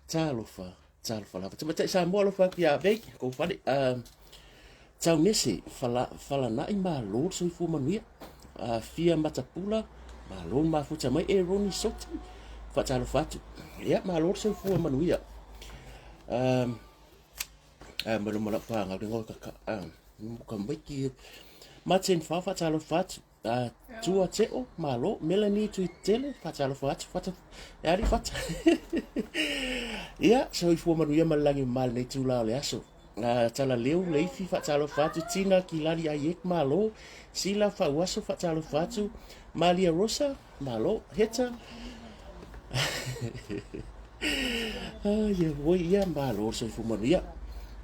Talofa, talofa lava. Tamaitai Samoa alofa atu ia Vei, kou fale. Taunese, fala, falanai malo le soifua manuia. Fia Matapula, malo le mafuta mai. E Roni Soti, faatalofa atu. Ia, malo le soifua manuia. Ma luma lau whāngau le ngoi kaka. Muka mai ki Martin Whao, faatalofa atu. Tua Teo, malo. Melanie Tuitele, faatalofa atu. Fata, e ali fata. Ia, soifua manuia ma le lagi ma lenei tula o le aso. Talaleu, Leifi, faatalofa atu. Tina, Kilali, Aiek, malo. Sila, Fauaso, faatalofa atu. Malia Rosa, malo. Heta, ia, oi, ia, malo le soifua manuia.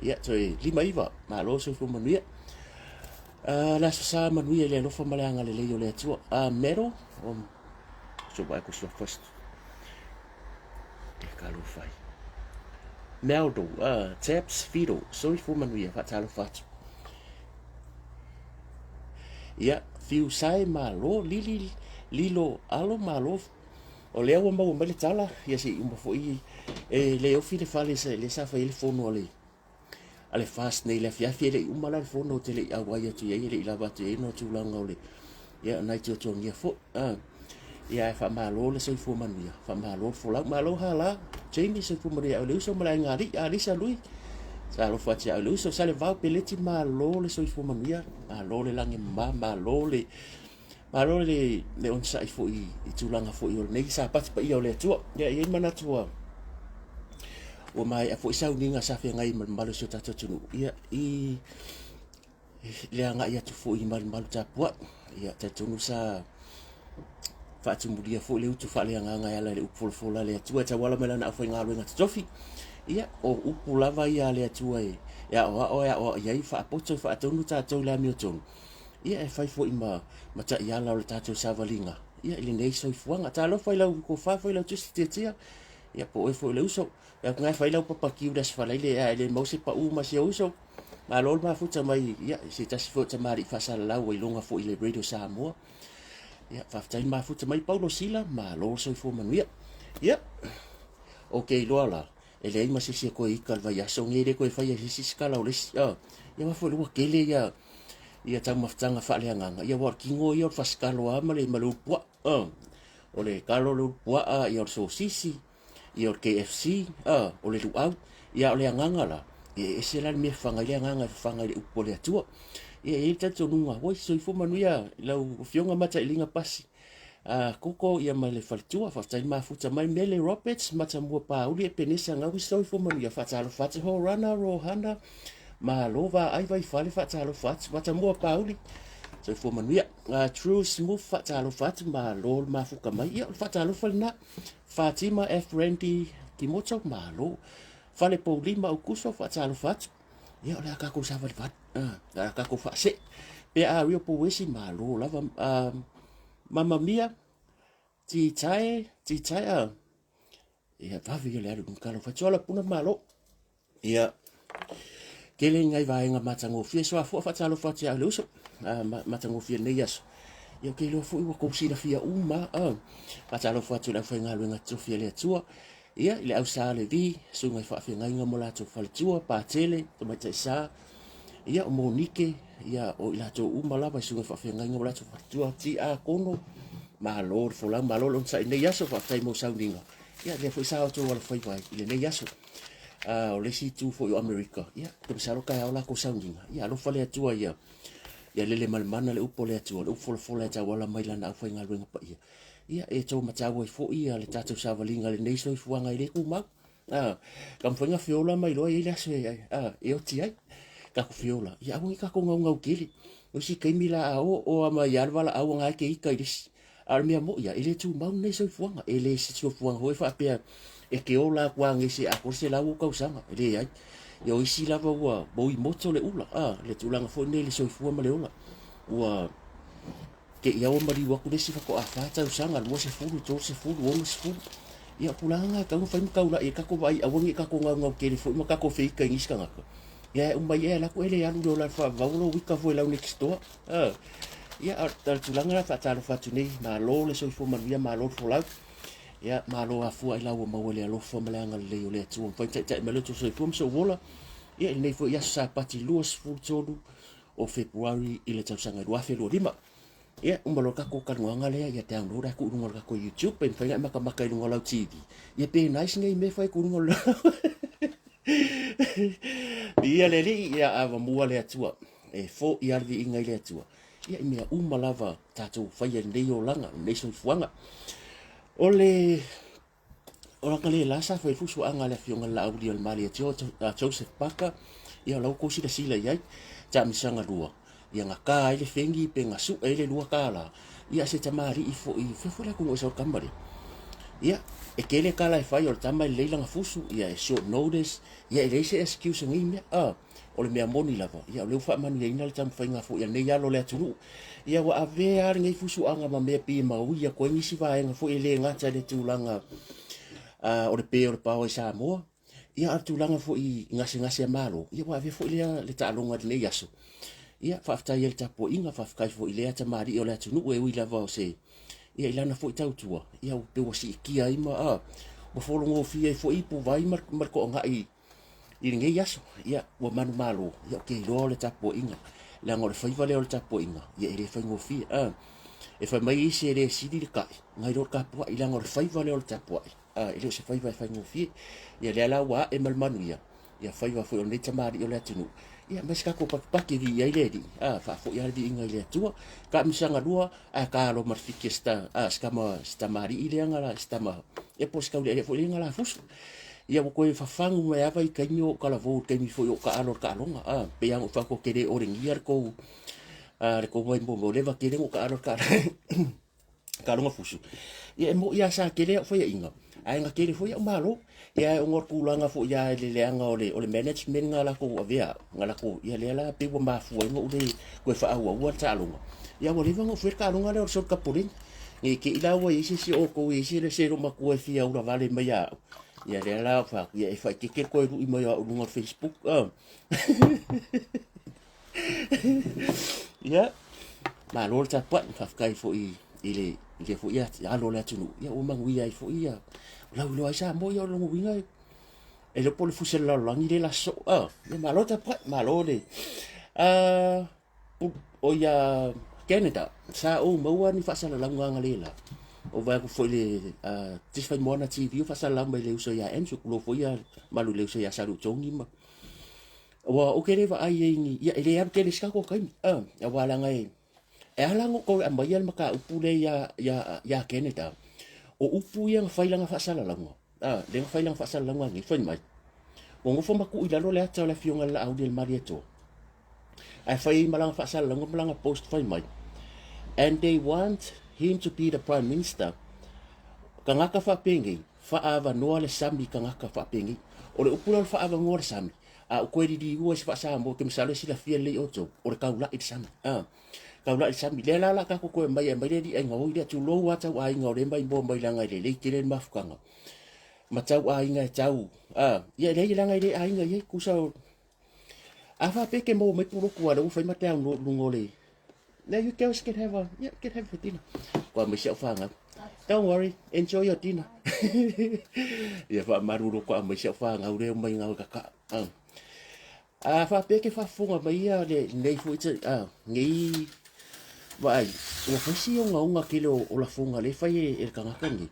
Ia, toe 59, malo le soifua manuia. Le Aso Sa manuia i le alofa ma le agalelei o le Atua. Medal, so vaai ko sua first. E ka lofai. Meldo, Taps, Fido, soifua manuia, faatalofa atu. Ia, Fiu Sae, malo, Lili, Lilo, Alo, malo, o lea ua maua mai le tala, ia se i uma foi, e le ofi le fale le sa fai ai le fono a le a le FAST nei i le afiafi, e le i uma la le fono ou te le i auai atu i ai, e le i lava atu i ai ona o tulaga o le, ia, nai tuatuagia foi. Ia, ae faamalo le soifua manuia, faamalo le folau, malo hala, Jamie, soifua manuia au le uso ma le aiga alii, Alisa Lui, sa alofa atu ia au le uso, Salevao Peleti, malo le soifua manuia, malo le lagi mama, malo le malo le le onosai foi i tulaga foi o lenei Sapati paia o le Atua. Ia, e i ai manatu ua ua maea foi sauniga sa feagai ma le mamalu o si o tatou atunuu, ia, i le agai atu foi i malumalu tapuai. Ia, talitonu sa faatumulia foi le utu faaleagaga e ala i le upu folafola a le Atua e tauala mai lana aufaigaluega totofi. Ia, o upu lava ia a le Atua e aoao e aoao i ai, faapoto e faatonu tatou i le amiotonu. Ia, e fai foi ma, ma taiala o le tatou savaliga, ia, i lenei soifuaga. Talofa i lau tofa foi lau tusi tiatia, ia, po o oe foi o le uso. Ia, ku fai lau papakiu le aso Faraile, ae le maua se pau ma si ou uso. Malo le mafuta mai, ia, se tasi foi o tamalii faasalalau ua iloga foi i le Radio Samoa. Ia, faafetai le mafuta mai Paulo Sila, malo le soifua manuia. Ia, ok loa la, e leai ma se isi e toe ika le vaiaso nei, e le toe faia e se isi se tala o le isi. Ia aua foi ua tele ia ia taumafataga faaleagaga, ia aua o le tino ia o le fasikalo lava ma le ma le ulupuaa. O le kalo o le ulupuaa, ia o le sosisi, ia o le KFC, o le luau. Ia o le agaga la, ia e ese la le mea e fafaga ai le agaga e fafaga i le upu a le Atua. Ia e i ai le talitonuga, oi soifua manuia i lau Afioga Matailiga Pasi. Koko ia ma le faletua, faafetai le mafuta mai Mele Roberts, Matamua Pauli, Epenesa Gaui, soifua manuia, faatalofa atu Horana, Rohana, malo vaai Vaifale, faatalofa atu Matamua Pauli, soifua manuia. True Smooth, faatalofa atu, malo le mafuta mai. Ia, o le faatalofa lena. Fatima F. Randy Kimoto, malo. Fale Poulima Aukuso, faatalofa atu. Ia, o le a tatou savalivali, o le a tatou faasee. Pe a rio pouesi, malo lava. Mamma Mia, Titae, Titae, ia, vave ia le alu i luga talofa atu. Tuala puna malo. Ia, tele nai vaega matagofie, soafua faatalofa atu ia le uso, matagofie lenei aso. Ia, ou te iloa foi ua tou silafia uma, faatalofa atu i le aufaigaluega totofi a le Atua. Ia, i le au Sa Levi, susuga i faafeagaiga ma latou faletua, Patele, Tamaitai Sa, ia, o Monike, ia, o i latou uma lava i susuga i faafeagaiga ma latou faletua, Tiakono, malo le folau, malo le onosai i lenei aso, faafetai mo sauniga. Ia, lea foi sa outou alofaiva ai i lenei aso. O le isi itu foi o Amerika, ia, ou te masalo taeao latou sauniga, ia, alofa le Atua ia, ia lele ma le mana le upu a le Atua, le upu folafola e tauala mai lana aufaigaluega paia. Ia, e tou matau ai foi ia le tatou savaliga i lenei soifuaga e le tumau. Taumafai na feola ma iloa e i ai le aso e, e oti ai. Tatou feola, ia aua ne i tatou naunau tele. O isi taimi la a oo oo lava mai lava le valaau na e te ita i le isi. A o le mea moni lava, e le tumau lenei soifuaga. E le se soifuaga foi faapea e te ola atu lava nei se atoa le 100 ou tausaga. E leai. Ia o isi lava ua ui moto le ula, le tulaga foi lenei i le soifua ma le ola. Ua te i ua maliu atu le isi faatoa 4 tausaga, 20, 30, 60. Ia, o tulaga na e tatau ona fai ma taulai ai tatou vaai, aua ne i tatou naunau tele foi ma tatou feita i nisi tagata. Ia e uma ai e alu atu e le alu i le ola faavavau lou ita foi i lau next door. Ia, a o le tulaga la faatalofa atu nei, malo le soifua manuia, malo le folau. Ia, malo afua ailao ua maua le alofa ma le agalelei o le Atua. Mafai taitai mai le tou soifua ma sou ola. Ia, i lenei foi aso Sapati 23 o Fepuari i le tausaga 2025. Ia, uma loa le tatou talanoaga lea, ia download atu i luga o le tatou YouTube, pe mafai ona e matamata i luga o lau TV. Ia pe nice nei mea fai atu i luga o le Ia le Alii, ia avamua le Atua. E fo'i lava le viiga i le Atua. Ia i mea uma lava tatou faia i lenei olaga, lenei soifuaga. O le olaga le la sa fai fusuaga a le afioga i le Laauli o le Malie Joseph Parker, ia o la ua tou silasila i ai, taamisaga lua, ia na ta ai le fegi pe na sue ai le $2, ia se tamalii foi, fea foi le atunuu e sau le tama lea. Ia, e tele tala e fai o le tama e lelei lana fusu, ia e short notice, ia e leai se excuse o nei mea. Ah, O le mea moni lava, ia o lea ua faamanuiaina le taumafaiga foi a lenei alo o le atunuu. Ia ua avea lava lenei fusuaga ma mea pei e maui atu ai nisi vaega foi e le gata i le tulaga o le pe o le paoa i Samoa, ia a o le tulaga foi i gasegase a Malo, ia ua avea foi lea le taaloga i lenei aso. Ia faafetai ai i le tapuaiga, faafetai foi i lea tamalii o le atunuu e ui lava o se ia i lana foi tautua, ia ua pei ua siitia ai ma ua fologofie ai foi ipuvai ma le toagai i lenei aso, ia, ua manumalo, ia, ou te iloa o le tapuaiga, leaga o le faiva lea o le tapuaiga, ia, e le faigofie. A, e fai mai isi e le sili le kai, nai lo le tapuai, leaga o le faiva lea o le tapuai, a, e le o se faiva e faigofie. Ia, lea la ua ae ma le manuia, ia, faiva foi o lenei tamalii o le atunuu, ia, ma se tatou patupati e viia ai le Alii, a, faafoi lava le viiga i le Atua. Taamisaga lua, ae ta alo ma le fiki a si tama, si tamalii lea na, si tama, ia po o se taulealea foi lea na lafusu. Ia ua toe fafagu mai lava i taimi o ou talavou, i taimi foi o ou taalo i le taaloga. A, pei lava ona ou fai atu ou te le olegia le tou, le tou vaimomo, ua leva tele ona ou taalo i le taaloga fusu. Ia e moni lava sa tele au faiaiga, ae na tele foi au malo. Ia ae ona o le tulaga foi lava i le leaga o le management na latou avea au, na latou, ia lea la pei ua mafua ai ona ou le toe faaauaua le taaloga. Ia ua leva ona ou faia le taaloga lea o le soul tapoleni. Ne i te i la ua i ai se isi o outou e i ai se loomatua e fia ula vale mai ia au. Ia lea la ou fai atu, ia e faaeteete le toe lui mai o au i luga o le Facebook. Ia, malo le tapuai, faafetai foi i le i le foi alo o le atunuu, ia ua manuia ai foi ia lauiloa ai Samoa, ia o lona uiga e le o po o le fusi a le lalolagi lea la sosoo. Ia malo le tapuai, malo le o ia Canada, sa ou maua ni faasalalauga analeila. O vaai atu foi i le Tisi Faimoana TV o faasalalau mai le uso ia Andrew, tulou foi ia malu i le uso ia Salutogi ma Ua ou te le vaai ai ni, ia e le alu tele i si tatou taimi, aua leaga e, e ala ona toe aumaia le mataupu lea ia, ia, ia Canada, o upu ia na fai lana faasalalauga, lea na fai lana faasalalauga nei, fai mai, ua nofo ma tuu i lalo le ata o le Afioga i le Laauli a le Malietoa, ae fai ai ma lana faasalalauga ma lana post fai mai, and they want him to be the prime minister, tagata faapenei, faaavanoa le sami i tagata faapenei. O le upu lea o le faaavanoa le sami, a ou toe liliua i se faa-Samoa, ou te masalo e silafia lelei outou, o le taula'i i le sami. A, taula'i i le sami. Lea la o le a tatou toe aumai, e aumai le alii aiga oi lea, tulou lava tau aiga o lea e maimoa mai leaga e lelei tele le mafutaga. Ma tau aiga e tau, a, ia e leai leaga e le aiga i ai, tusa o, a faapea e te maua mai pulotu a lea ua fai ma te au luga o le, Now you girls can have a, yeah, can have a dinner. Kua mai si au whāngau. Don't worry, enjoy your dinner. Ia whaamaruru kua mai si au whāngau reo mai ngau kaka. A whaapea ke whaafonga mai ia le nei foi te, nei vaai, ua fai si ongaonga tele o, o lafoga le fai e, e le tagata nei.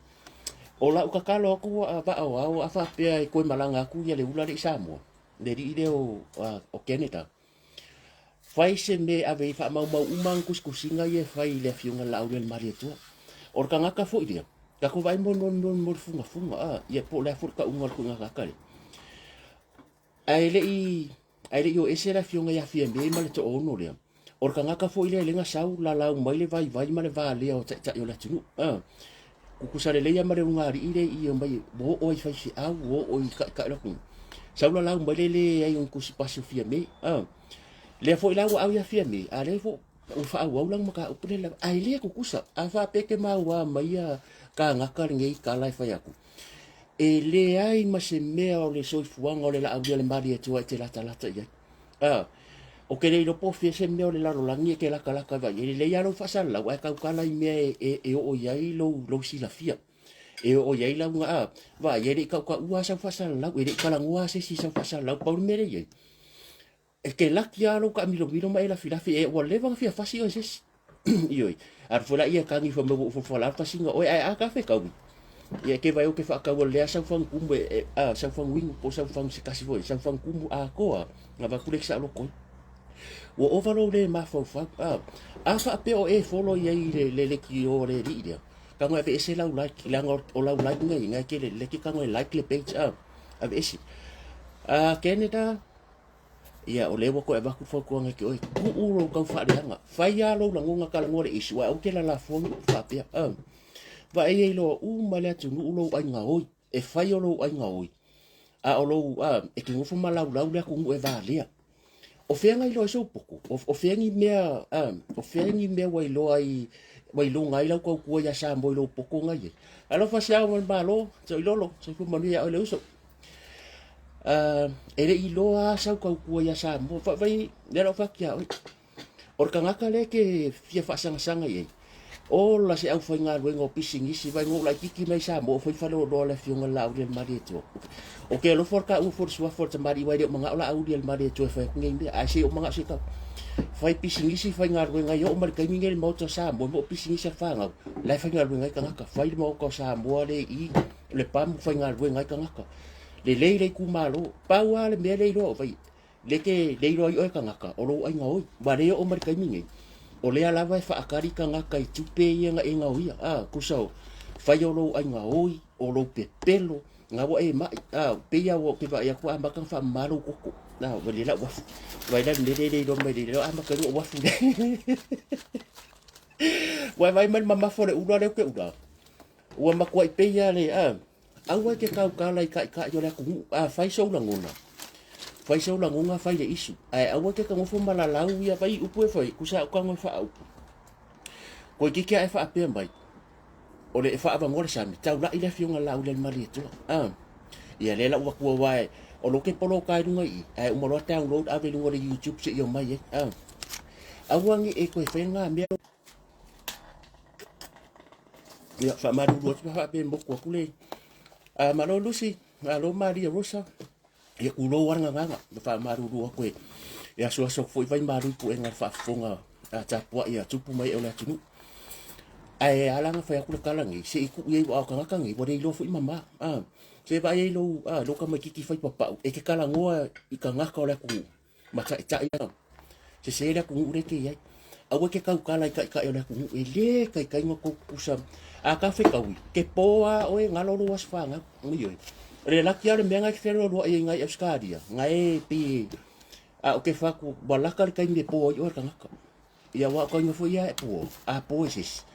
O lau tatalo atu a vaa o ao a faapea e toe malaga atu ia le ula le i Samoa, le alii lea o, o Canada. Fai se mea e ave ai faamaumau uma ana tusitusiga ia e fai i le Afioga i le Laauli a le Malietoa. O le tagata foi lea, tatou vaai mo, mo, mo, mo le fugafuga, a, ia po o le a foi le tauga o le ituaiga tagata lea. Ae le i, ae le i o ese le Afioga ia Fiame ma le toaono lea, o le tagata foi lea lea na sau lalau mai le vaivai ma le valea o taitai o le atunuu. A, tutusa lelei lava ma le ulugalii lea i omai ua oo ai i faifeau, ua oo i taitai o le atunuu. Sau lalau mai le leai o ni tusipasi o Fiame. A, lea foi la ua au ia Fiame, a lea foi ua faaauau lana mataupu lea lava. Ae le tutusa, a faapea e te maua mai ia kānaka lenei tala e fai atu, e leai ma se mea o le soifuaga o le Laauli a le Malietoa e te latalata i ai. A, ou te le iloa po o fea se mea o le lalolagi e te latalata vai. E lelei lava lou faasalalau ae tautala i mea e, e, e oo i ai lou, lou silafia. E oo i ai lau a, vaai e le i kaukau'a sau faasalalau, e le i talanoa se isi i sau faasalalau, pau le mea lea e i ai, e te laki lava lou taamilomilo ma e lafilafi, e ua leva ona fia fasi oe e se isi. Ioe, alu foi laia e tagi fai mai ua ou fofola le fasiga o oe, ae a ta fetaui? Ia e te vaai ou te faataua lea sau fagutumu e, a, sau faguinu po o sau fagu se tasi foi, sau fagutumu atoa, na avatu lea i saoloto ai. Ua ova lou le mafaufau, a, a faapea o e follow i ai i le, le leitio a le alii lea, tago e aveese lau like, leaga o lau like nei, na e te le, te tago e like le page, a, aveese. A, Canada, Ia, o lea ua toe avatu le fautuaga i te oe, tuu lou tau faaleaga, fai lava lou lagona talanoa le isi, aua aua te lalafoa ni upu faapea. Um, vaai e iloa uma le atunuu lou aiga oi, e fai o lou aiga oi, a o lou, e te nofo ma laulau le atunuu e valea. O fea na iloa ai sou poto? O, o fea ni mea, o fea ni mea ua iloa ai, ua iloga ai lau tautua iā Samoa i lou poto na i ai? Alofa se ao ma le Malo, Toilolo, soifua manuia ia oe le uso. E le i iloa lava sau tautua iā Samoa. Vaai, lea la ou fai atu ia oe, o le tagata lea e te fia faasagasaga i ai, ola se aufaigaluega o pisinisi, vaai na ou laitiiti mai Samoa o fai faleoloa le afioga i le Laaulialemalietoa. Ou te alofa o le taua foi o le suafa o le tamalii aua e le o manao Laaulialemalietoa e fai atu nei mea, ae se i ou manao se i tau fai pisinisi faigaluega ai oo mai le taimi nei i le Maota o Samoa, mo pisinisi a fanau, la e faigaluega ai tagata, fai le Maota o Samoa le i le pamu faigaluega ai tagata. Lelei le itumalo. Pau lava le mea lea iloa vai, le te le iloa ai oe tagata, o lou aiga oi. Ua le oo mai le taimi nei, o lea lava e faatali tagata i tupe ia na e gaoia. A, tusa o fai o lou aiga oi, o lou pepelo, na ua e mai. A, pei lava ua ou te vaai atu ua amata ona faamama lou toto. A, ua lelei lau afu. Vaai la i le mea lea e le iloa mai lea, amata ai ona ou afu. Ua e vaai mai le mamafa o le ula lea ou te ula. Ua matuai pei lava le, a, aua e te tautala i taitai o le atunuu. A fai sou lagona, fai sou lagona, fai le isu. Ae aua e te nofo ma lalau ia vai upu e fai, tusa au tago e faaupu. Toeitiiti a e faapea mai, o le e faaavanoa le sami, taulai le afioga i le Laaulialemalietoa. A, ia lea la ua tua aua o lo te poloka ai luga i i, ae uma loa download ave i luga o le YouTube seia omai ai. A, aua ne i e toe faia lena mea. Ia, faamalulu atu pe faapea e moku atu le... A, malo Lucy, malo Maria Rosa, ia tulou lava le gagana, ma faamalulu atu e, e asuasu atu foi vai malu i puega i le faafofoga a tapuai a tupu ma ee o le atunuu. Ae ala ona fai atu le tala nei, se i tuu i ai aua o tagata nei, ua le iloa foi mama. A, se vaai ai lou, a, lou tamaitiiti fai papau, e te talanoa i tagata o le atunuu, ma taitai sese le atunuu lea e te i ai. Aua e te tautala i taitai o le atunuu, e le taitai ona tou tutusa. A ta fetaui, te po lava oe, galo lou aso fanau. Ioe. O le laki lava o le mea na e te fealualuai ai i Ausetalia, na e pei e, a ou te fai atu, ua lata le taimi e po ai oe le tagata. Ia aua o taimi foi ia e po, a po e se isi,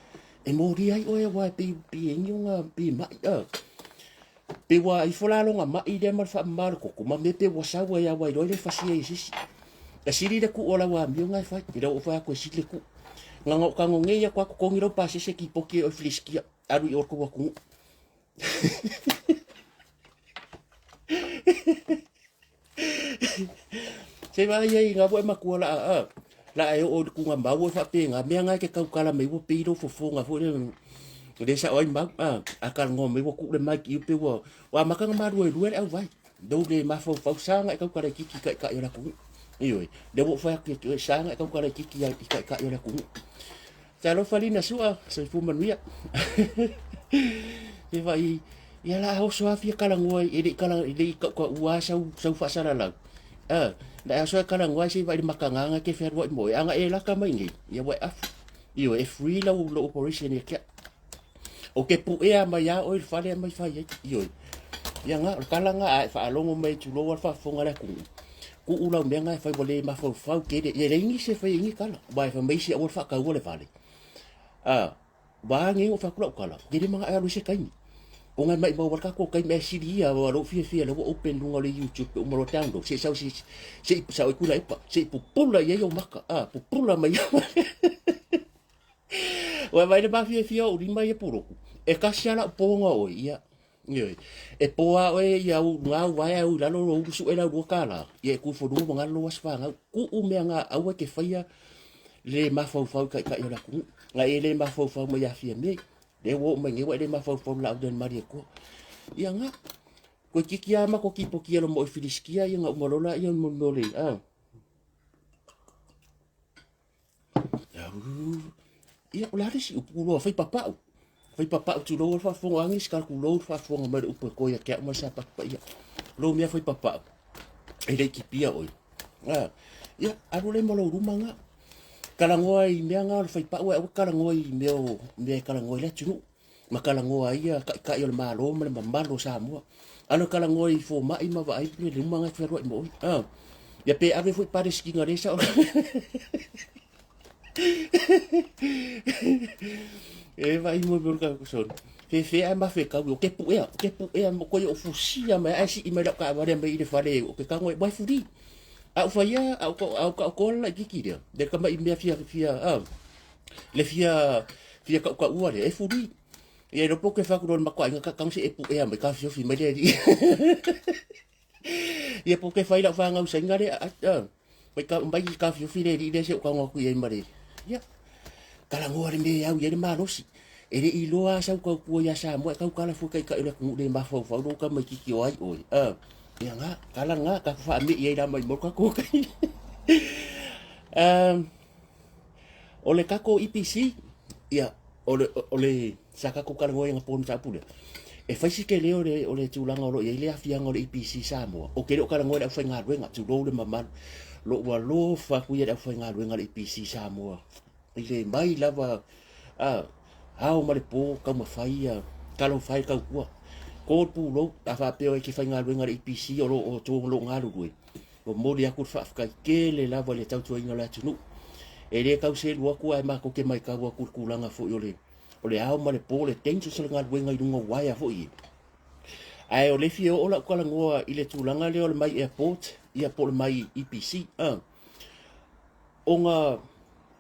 e molia ai oe aua e pei, pei e ni ona, pei e mai, a. Pei ua ifo la lona mai lea ma le faamama o le toto, ma mea pei ua sau ai lava iloa le fasia i se isi. E sili le tuu o lau amio na e fai, i lau ou fai atu e sili le tuu. Na ona ou tago nei atu a totogi lau pasese kipoti e oi Filisitia, alu i o le tou atunuu. Se vaai ai ngā ua e matua la a la e oo i le tugamau e faapena mea na e te tautala mai ua pei lou fofoga foi lea le sao ai mau a a talanoa mai ua tuu le mic i upe ua ua amata ona maluelue le auvae lou le mafaufau sa na e tautala itiiti i taitai o le atunuu. Ioe, lea ua ou fai atu ia te oe sa na e tautala itiiti i taitai o le atunuu. Talofa Lina Sua, soifua manuia. Se vaai, ia la oso lava fia talanoa e le i kala e le i kaukau sau sau faasalalau. Ah, na e aso e talanoa ai se i vaai le makagaga ke fealuai mo oe. A na e laka mai nei, ia ua e afu. Ioe, e free lau lou operation ia te au. O ke puʻea mai lava oe i le fale ae mai fai ai. Ioe. Ia na, o le tala na a e faalogo mai tulou a le faafofoga a le atunuu. Tuu lau mea na e fai ua le mafaufau tele. Ia e leai nisi e fai ai ni tala. Aua e fai mai isi aua le faataua le vale. A, ua nei ou fai atu lau tala, ou te le manao e alu ai se taimi. Ona e maimau ai le tatou taimi ae sili ia aua lou fiafia lea ua open luga o le YouTube e uma loa download se i sau se se i sao i kula epa se i pupula i ai ou maka a pupula mai Ua vaai le mafiafia o ou lima ia puloku e kasi lava lau poga o oe ia Ioe. E po lava oe ia u ngā uaea e ui lalo lou ulu sue lau $2 ia e tu i fanua ma galo lou aso fanau. Tuu mea ngā aua e te faia le mafaufau i taitai o le atunuu. Nga e le mafaufau mai ia Fiame. Lea ua oo mai nei ua e le mafaufau i le laau lea Malietoa. Ia na, toeitiiti lava matou tipotia loa ma oe Filisitia ia na uma loa laia mo le mea o le, a. Ia, o le a le isi upu loa, fai papau. Fai papau tulou le faafofoga ane isi tulou le faafofoga mai le upu e toe ia te au ma le sapatu paia. Lou mea fai papau, e le i kipia oe. Ah, ia, alu le ma lou luma nga. Talanoa i mea nga o le fai pau, ae aua talanoa i mea o mea e talanoa i le atunuu. Ma talanoa ai ia taitai o le Malo ma le mamalu o Samoa. Alu e talanoa i fomai ma vaai le luma nga e fealuai ma oe. Ah, ia pe ave foi Palesitina le sao. E vai mo mo ka son. Fe fe a ma fe kau o ke puea, o ke puea mo ko o fusia mai ai si mai la ka vale mai i le fale o ke kango e wai furi. A u faia a u a u ka ko la kiki dia. De ka mai mea fia fia a le fia fia ka ka ua le e furi. Ia lo po ke fa ku lo ma ko ka kang se e puea mai ka fio fi mai le. Ia po ke fai lau faagausaiga lea mai ka mai ka fiofi le alii lea se o kago atu i ai ma le ia talanoa le mea e au i ai le malosi. E le i iloa lava sau tautua ia Samoa e tautala fua taitai o le atunuu le mafaufau lou tamaititi o ai oe. Ia na, tala na, tatou faamei ai la mai mo tatou tai. O le tatou EPC, ia, o le, o le, sa tatou talanoa i anapo i le mataupu lea, e fai si tele o le, o le tulaga o lo o i ai le aafiaga o le EPC Samoa, ou te le o talanoa i le aufaigaluega, tulou le mamalu, lou alofa atu ia i le aufaigaluega a le EPC Samoa, i le mai lava a, ao ma le po taumafai ia, talofa e le tautua, to le pulou, a faapea e te faigaluega i le EPC o lo o outou o lo o galulue, Momoli atu le faafetai tele lava i le tautuaina o le atunuu. E le tau selu atu ae matou te maitau atu i le tulaga foi o le o le ao ma le po, le dangers o le galuega i luga o uaea foi. Ae o le fia oo lau talanoa i le tulaga lea o le mai airport ia po o le mai EPC. Ona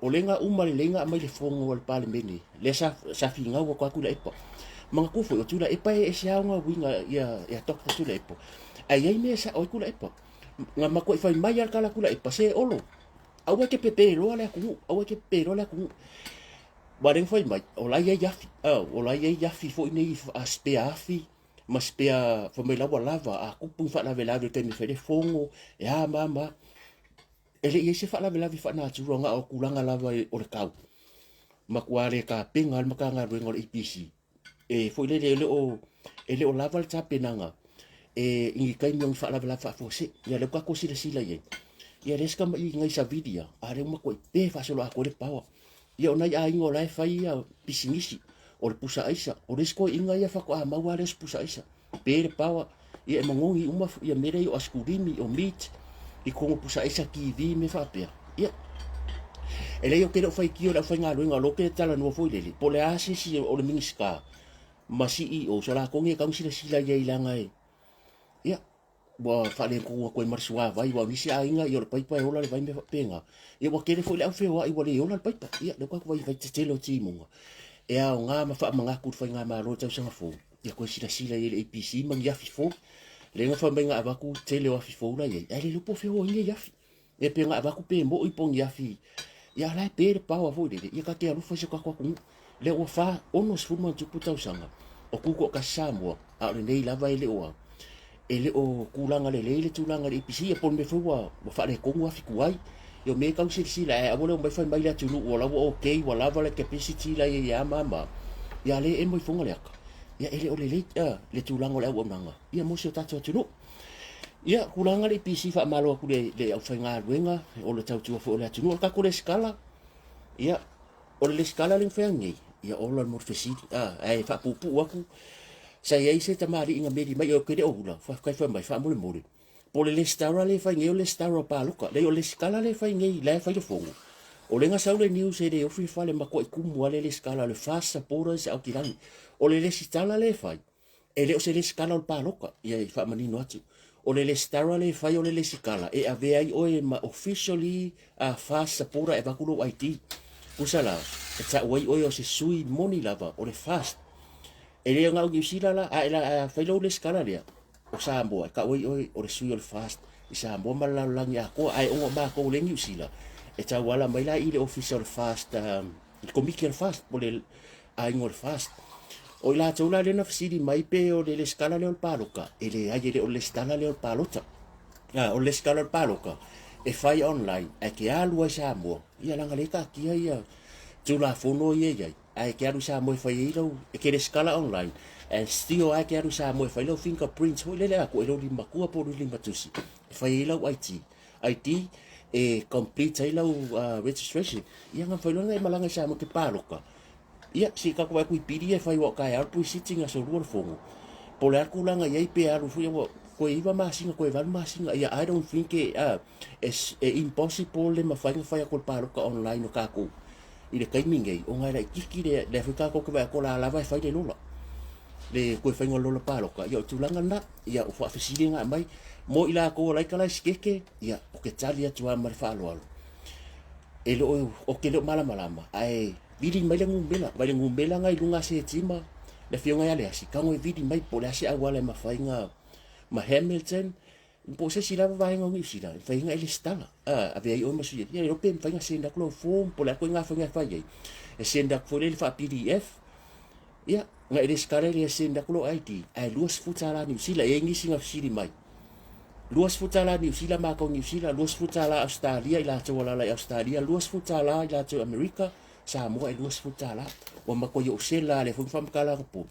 o lea na uma lelei na aumai le fono a le Palemene, lea sa, sa finau atu Tuilaepa. Manatua foi, o Tuilaepa e ese lava ona uiga ia, ia Doctor Tuilaepa. Ae i ai mea e sao ai Tuilaepa. Na matuai fai mai lava le tala a Tuilaepa, se Olo, aua e te pepe loa le atunuu, aua e te pepe loa le atunuu. Aua lea na fai mai, o la e i ai afi, o la e i ai afi foi nei, spare afi, ma spare, fai mai la ua lava, a tupu ni faalavelave i le taimi e fai ai le fono, e a ma a ma a. E le i i ai se faalavelave faanatura na o tulaga lava o le tau. Matua le tapena le Matagaluega o le EPC e foi lele e le o lava le tapenaga e i ni taimi o ni faalavelave faafuasei. Ia lea ua tatou silasila i ai. Ia lea se tama'i nai savili a, a lea ua matuai pe faasoloatoa le power. Ia o nai aiga o la e fai ia pisinisi, o le pusa aisa, o le isi toeaiina ia faatoa maua lava le isi pusa aisa. Pe le power, ia e magogi uma ia mea lea o askulimi, o meat, i totonu o pusa aisa, TV, mea faapea. Ia, e leai ou te le o faitio i le aufaigaluega, o lea ou te talanoa foi lele, po o le a se isi o le Minisita ma CEO, so latou nei e tatau ona silasila i ai leaga e, ia, ua faaletonu atu ai ma le suavai, aua o nisi aiga, ia o le paipa e ola le vai mea faapena. Ia ua tele foi le au feoai ua le ola le paipa. Ia, lea ua tatou vaai i vai tetele o timuga, e aoga ma faamanatu i le faigamalo i le tausaga fou, ia toe silasila i ai le APC ma ni afi fou. Lea na fai mai na avatu tele o afi fou la i ai, ae le iloa po o fea o ai nei afi. Ia pe na avatu pe moi po o ni afi, ia a la e pe le power foi lele, ia ta te alofa i si o tatou atunuu. Lea ua fa 60 ma ona tupu tausaga o tutoatasi Samoa, a o lenei lava e le o e le o tulaga lelei le tulaga i le EPC, ia po o le mea foi ua faaletonu afi tuai. Ia o mea e tau silasila ae aua le omai fai mai le atunuu o la ua okay, ua lava le capacity la i ai a ma ma. Ia lea e emo i foga le aka. Ia e le o lelei le tulaga o le auaunaga ia mo si o tatou atunuu. Ia tulaga le EPC faamalo atu le le aufaigaluega o le tautua foi o le atunuu. O le tatou resitala, ia o le resitala lea na fai nei, ia ola le mo le fesili, ae faapuupuu atu, sa i ai se tamalii na meli mai, ou te le o ula, faafetai fai mai, faamolemole, po o le resitala lea e fai nei o le resitala o palota. Leai, o le resitala lea e fai nei, la e fai le fono, o lea na sau le news e le ofi le fale, matuai tumu lava le resitala, o le FAST supporters Aukilani. O le resitala lea e fai, E le o se lesitala o le palota, ia e faamanino atu. O le lesitala lea e fai o le lesitala e avea ai oe ma officially a FAST supporter e avatu lou ID. Tusa la, e tau ai oe o se sui moni lava o le FAST. E le na o Niu Sila la, a e la a fai lou lesitala lea o Samoa, e tau ai oe o le sui o le FAST i Samoa ma le lalolagi atoa. Ae ona o matou lea e Niu Sila, e tauala mai la i le ofisa o le FAST, le komiti o le FAST, po o le aiga o le FAST. O i latou la lea na fesili mai pe o le lesitala lea o le paloka, e leai e le o le lesitala lea o le palota. O le lesitala o le paloka e fai online ae ke alu ai Samoa, ia leaga lea e taatia ia Tulafono ia e i ai, ae ke alu i Samoa e fai ai lau, e ke lesitala online and still ae ke alu i Samoa e fai lau fingerprints foi lele a koe lou limatua po o lou limatusi e fai ai lau ID. ID e complete ai lau registration. Ia na mafai loa ona e malaga i Samoa e te paloka. Ia, se i tatou vaai atu i pili ia e fai aua o taeao le pre-sitting aso lua le fono. Po o le a le tulaga i ai pe alu foi ua toe 9 masina toe 8 masina. Ia, I don't think e, e, e impossible le mafai ona fai atu o le paloka online o tatou i le taimi nei ona e laitiiti le lea foi tatou te vaai atu o la lava e fai le lola le toe faiga o le lola paloka. Ia o le tulaga lena, ia o faafesili na aumai mo i latou o la e kalaesikete, ia ou te tali atu lava ma le faaaloalo. E le o, ou te le o malamalama, ae vili mai le numera, vai le numera na i luga a Setima, le afioga ia Leasi, tago e vili mai po o le a se auala e mafai ona ma Hamilton, po o se isi lava vaega o Niu Sila, e mafai ona e lesitala, ave ai oe ma sui, ia le iloa pe mafai ona send atu lau form, po o le a ituaiga faiga e fai ai, e send atu foi lea i le faa-PDF, ia, ona e lesitala lea e send atu lou ID, ae $20 Niu Sila, e i ai nisi na fesili mai. $20 Niu Sila matou Niu Sila, $20 Ausetalia i latou o alaala i Ausetalia, $20 i latou i Amerika, Samoa e $20. Ua matuai ou sela lea foi na faamatala anapo.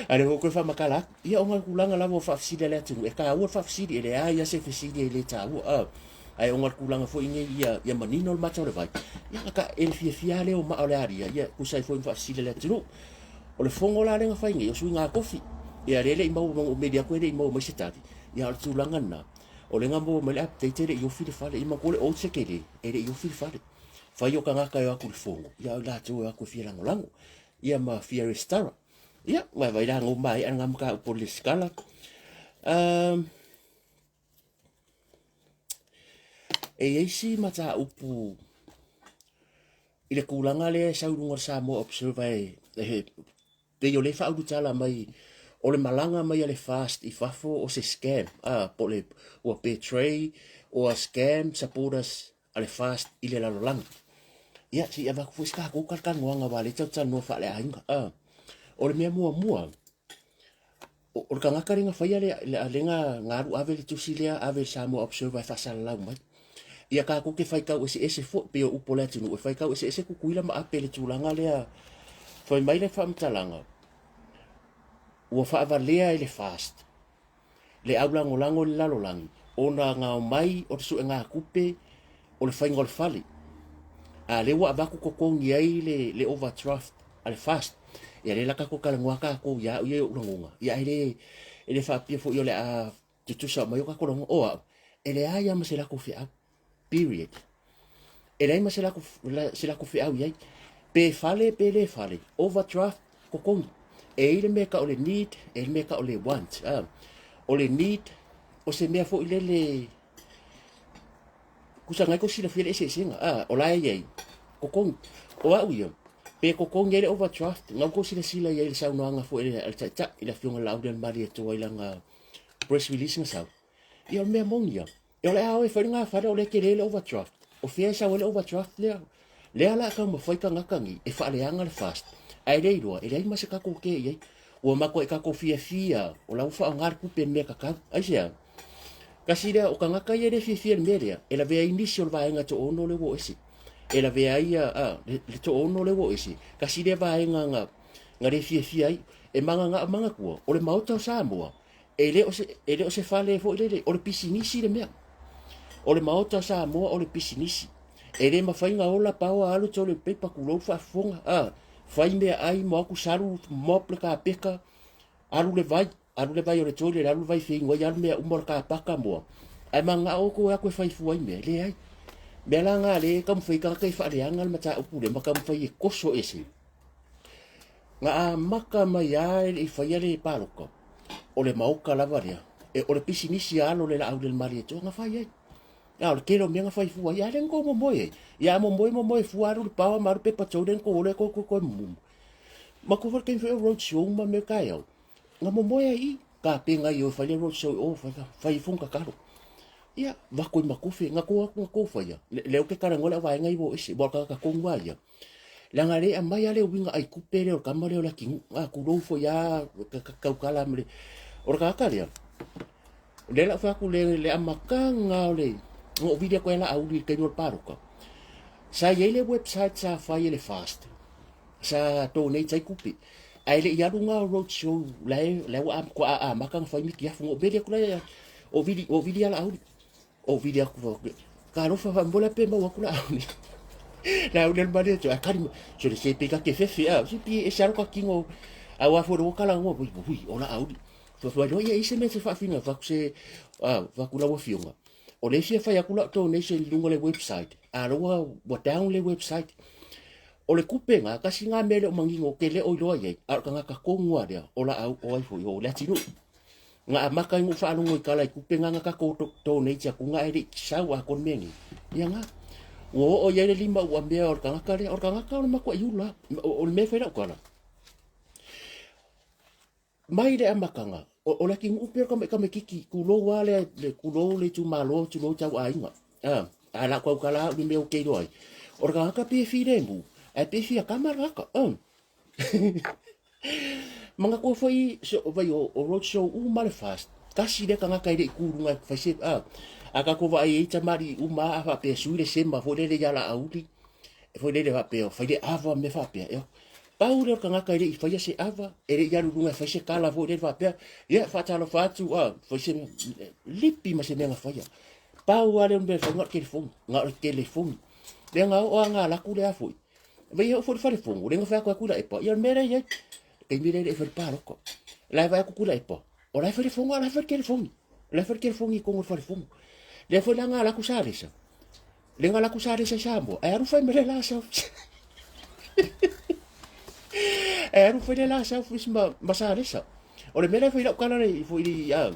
A lea foi toe faamatala atu. Ia ona o le tulaga lava o faafesili a le atunuu, e taua le faafesili, e leai lava se fesili e le taua. Ae ona o le tulaga foi nei ia, ia manino le mata o le vai, ia na ta, e le fiafia lava lea o maa o le alia, ia tusa ai foi ma faafesili a le atunuu. O le fono la lea na fai nei, o suiga tofi. Ia lea e le i maua, ou meli atu e le i maua mai se tali. Ia a o le tulaga lena, o lea na maua mai le update e le i ofi le fale. Ia manatua le old se tele, e le i ofi le fale. Fai o tagata e o atu i le fono, ia o i latou e o atu e fia lagolago, ia ma fia resitala. Ia, vaivai la gou maea lena mataupu o le resitala. Um, e i ai si mataupu i le tulaga lea e sau i luga o le Samoa Observer e, e pei o lea e faaulutala mai o le malaga mai a le FAST i fafo o se scam, po o le ua betray or scam supporters a le FAST i le lalolagi. Ia, se i avatu foi se tatou talatalanoaga aua o lea tatou te talanoa faaleaiga. O le mea muamua, o le tagata lea na faia le, lea na alu ave le tusi lea, ave i le Samoa Observer e faasalalau mai. Ia tatou te faitau eseese foi, pei o upu o le atunuu, e faitau eseese Tutuila ma Ape i le tulaga lea. Fai mai le faamatalaga, ua faavalea e le FAST le aulagolago i le lalolagi ona na omai o le suegatupe o le faiga o le fale, a lea ua avatu totogi ai le, le overdraft a le FAST. Ia lea la tatou talanoa tatou ia au ia i ou lagona, ia ae le, e le faapea foi o le a tutusa mai o tatou lagona. O au, e leai lava ma se latou feau, period. E leai ma se latou, se latou feau i ai. Pe fale pe le fale, overdraft, totogi. E i ai le mea e tau o le need, e i ai le mea e tau o le want. O le need, o se mea foi lele, Tusa nai tou silafia le eseesega, a, o la e i ai, totogi. O au ia, pe totogi ai le overdraft, na ua tou silasila i ai i le saunoaga foi a le Taitai, i le Afioga i le Laaulialemalietoa i lana press release na sau. Ia o le mea moni ia, e o le a o e fai le gafale o lea e tele le overdraft. O fea e sau ai le overdraft lea? Lea la a taumafai tagata nei e faaleaga le FAST, ae le iloa, e leai ma se tatou ke i ai. Ua matuai tatou fiafia, o la ua faaaoga le tupe i le mea tatau. Aisea? Kasi lea, o tagata ia e le fiafia i le mea lea, e lavea ai nisi o le vaega toaono lea ua o ese. E lavea ai a, a, le, le toaono lea ua o ese, kasi lea vaega na, na le fiafia ai. E magagao manatua, o le Maota o Samoa, e le o se, e le o se fale foi lele, o le pisinisi le mea. O le Maota o Samoa o le pisinisi. E le mafai ona ola paoa alu toilet paper tulou faafofoga, a, fai meaai mo atu salu mop le kapeka, alu le vai. Alu le vai o le toilet, alu le vai feinu ai, alu mea uma o le kapaka moa. Ae manao outou e o atu e fai fua i mea, leai. Mea la na lea e taumafai tagata e faaleaga le mataupu lea ma taumafai e koso ese. Na amata mai lava e le i faia le palota, o le maota lava lea, e, o le pisinisi a alo le Laaulialemalietoa na fai ai. A o le tele o mea na fai fua ai, a lea na tou momoe ai. Ia a momoe momoe fua alu le paoa ma alu pepa toilet na tou o lea tou toe mumu. Matua foi le taimi foi o road show ma mea taeao. Na momoe ai i, tapena i o e fai le road show i o, fai, fai ifo tatalo. Ia, vako i matufe, na kou atu na kou faia. Le, lea ou te talanoa le au vaega i o ese, ua o tagata tonu lava ia. Leaga le aumai lava le uiga aitupe lea o le tama lea o Leatinuu, a tulou foi lava tautala ma le... O le tagata lea, o lea la ou fai atu le, le amataga o le... Na ou vili atu ai Laauli i le taimi o le palota, sa i ai le website sa fai e le FAST, sa donate ai tupe, ae le i alu na o road show la e, la ua amata ona fai mitiafu. Na ou vili atu la, o vili, o vili Laauli. O vili atu fai atu, talofa faamolemole pe maua atu Laauli. Laauli alu malie atu, ae tali mai, sole se pe ta te fefe a, se pi e ese lava lo ta tino, aua foi ua talanoa, ui, ui, o Laauli. Fai mai loa, ia i se mea e te faafina, fai atu se, a, fai atu lau afioga, o lea e fia fai atu lau donation i luga o le website, a o lea ua down le website. O le tupe lena, tasi lena mea e le o manino, ou te le o iloa i ai, a o le tagata tonu lava lea, o Laau, o ai foi, o Leatinuu. Na amata ai ona ou faalogo i tala i tupe na na tatou donate atu na ae le i sau atoa le mea nei. Ia na. Ua oo i ai le lima ua mea o le tagata lea. O le tagata o le matuai ula. O le mea e fai lau tala. Mai le amataga, o le atinuu pei o le tamaitiki, tulou lava le, le tulou le itumalo, tulou tau aiga. A, a la tautala au i le mea ou te iloa ai. O le tagata pei e filemu, ae pei e fia kama le tagata. Manatua foi vai o, o road show uma le fast. Tasi lea tagata e le i tu i luga e fai se a. A tatou vaai ai tamalii uma a faapea sui le sema foi lele ia Laauli. E foi lele faapea fai le ava mea faapea. Eo. Pau lea o le tagata e le i faia se ava, e le i alu i luga e fai se tala foi lele faapea, ia faatalofa atu a, fai se lipi ma se mea na faia. Pau lava lea o le mea e fai na o le telefoni, na o le telefoni. Lea na oo lava na alu atu lea foi. Vai e oo foi i le falefono, lea na fai atu ai Tuilaepa, ia o le mea lea e i ai. Taimi lea e le i fai le palota. La e vaai atu Tuilaepa, o la e fai le fono, a o la e fai le telefoni. O la e fai le telefoni i totonu o le falefono. Lea foi la na alu atu Salesa, lea na alu atu Salesa i Samoa, ae alu fai ma le la selfie. Ae alu fai le la selfies ma, ma Salesa. O le mea lea foi lau tala le foi i a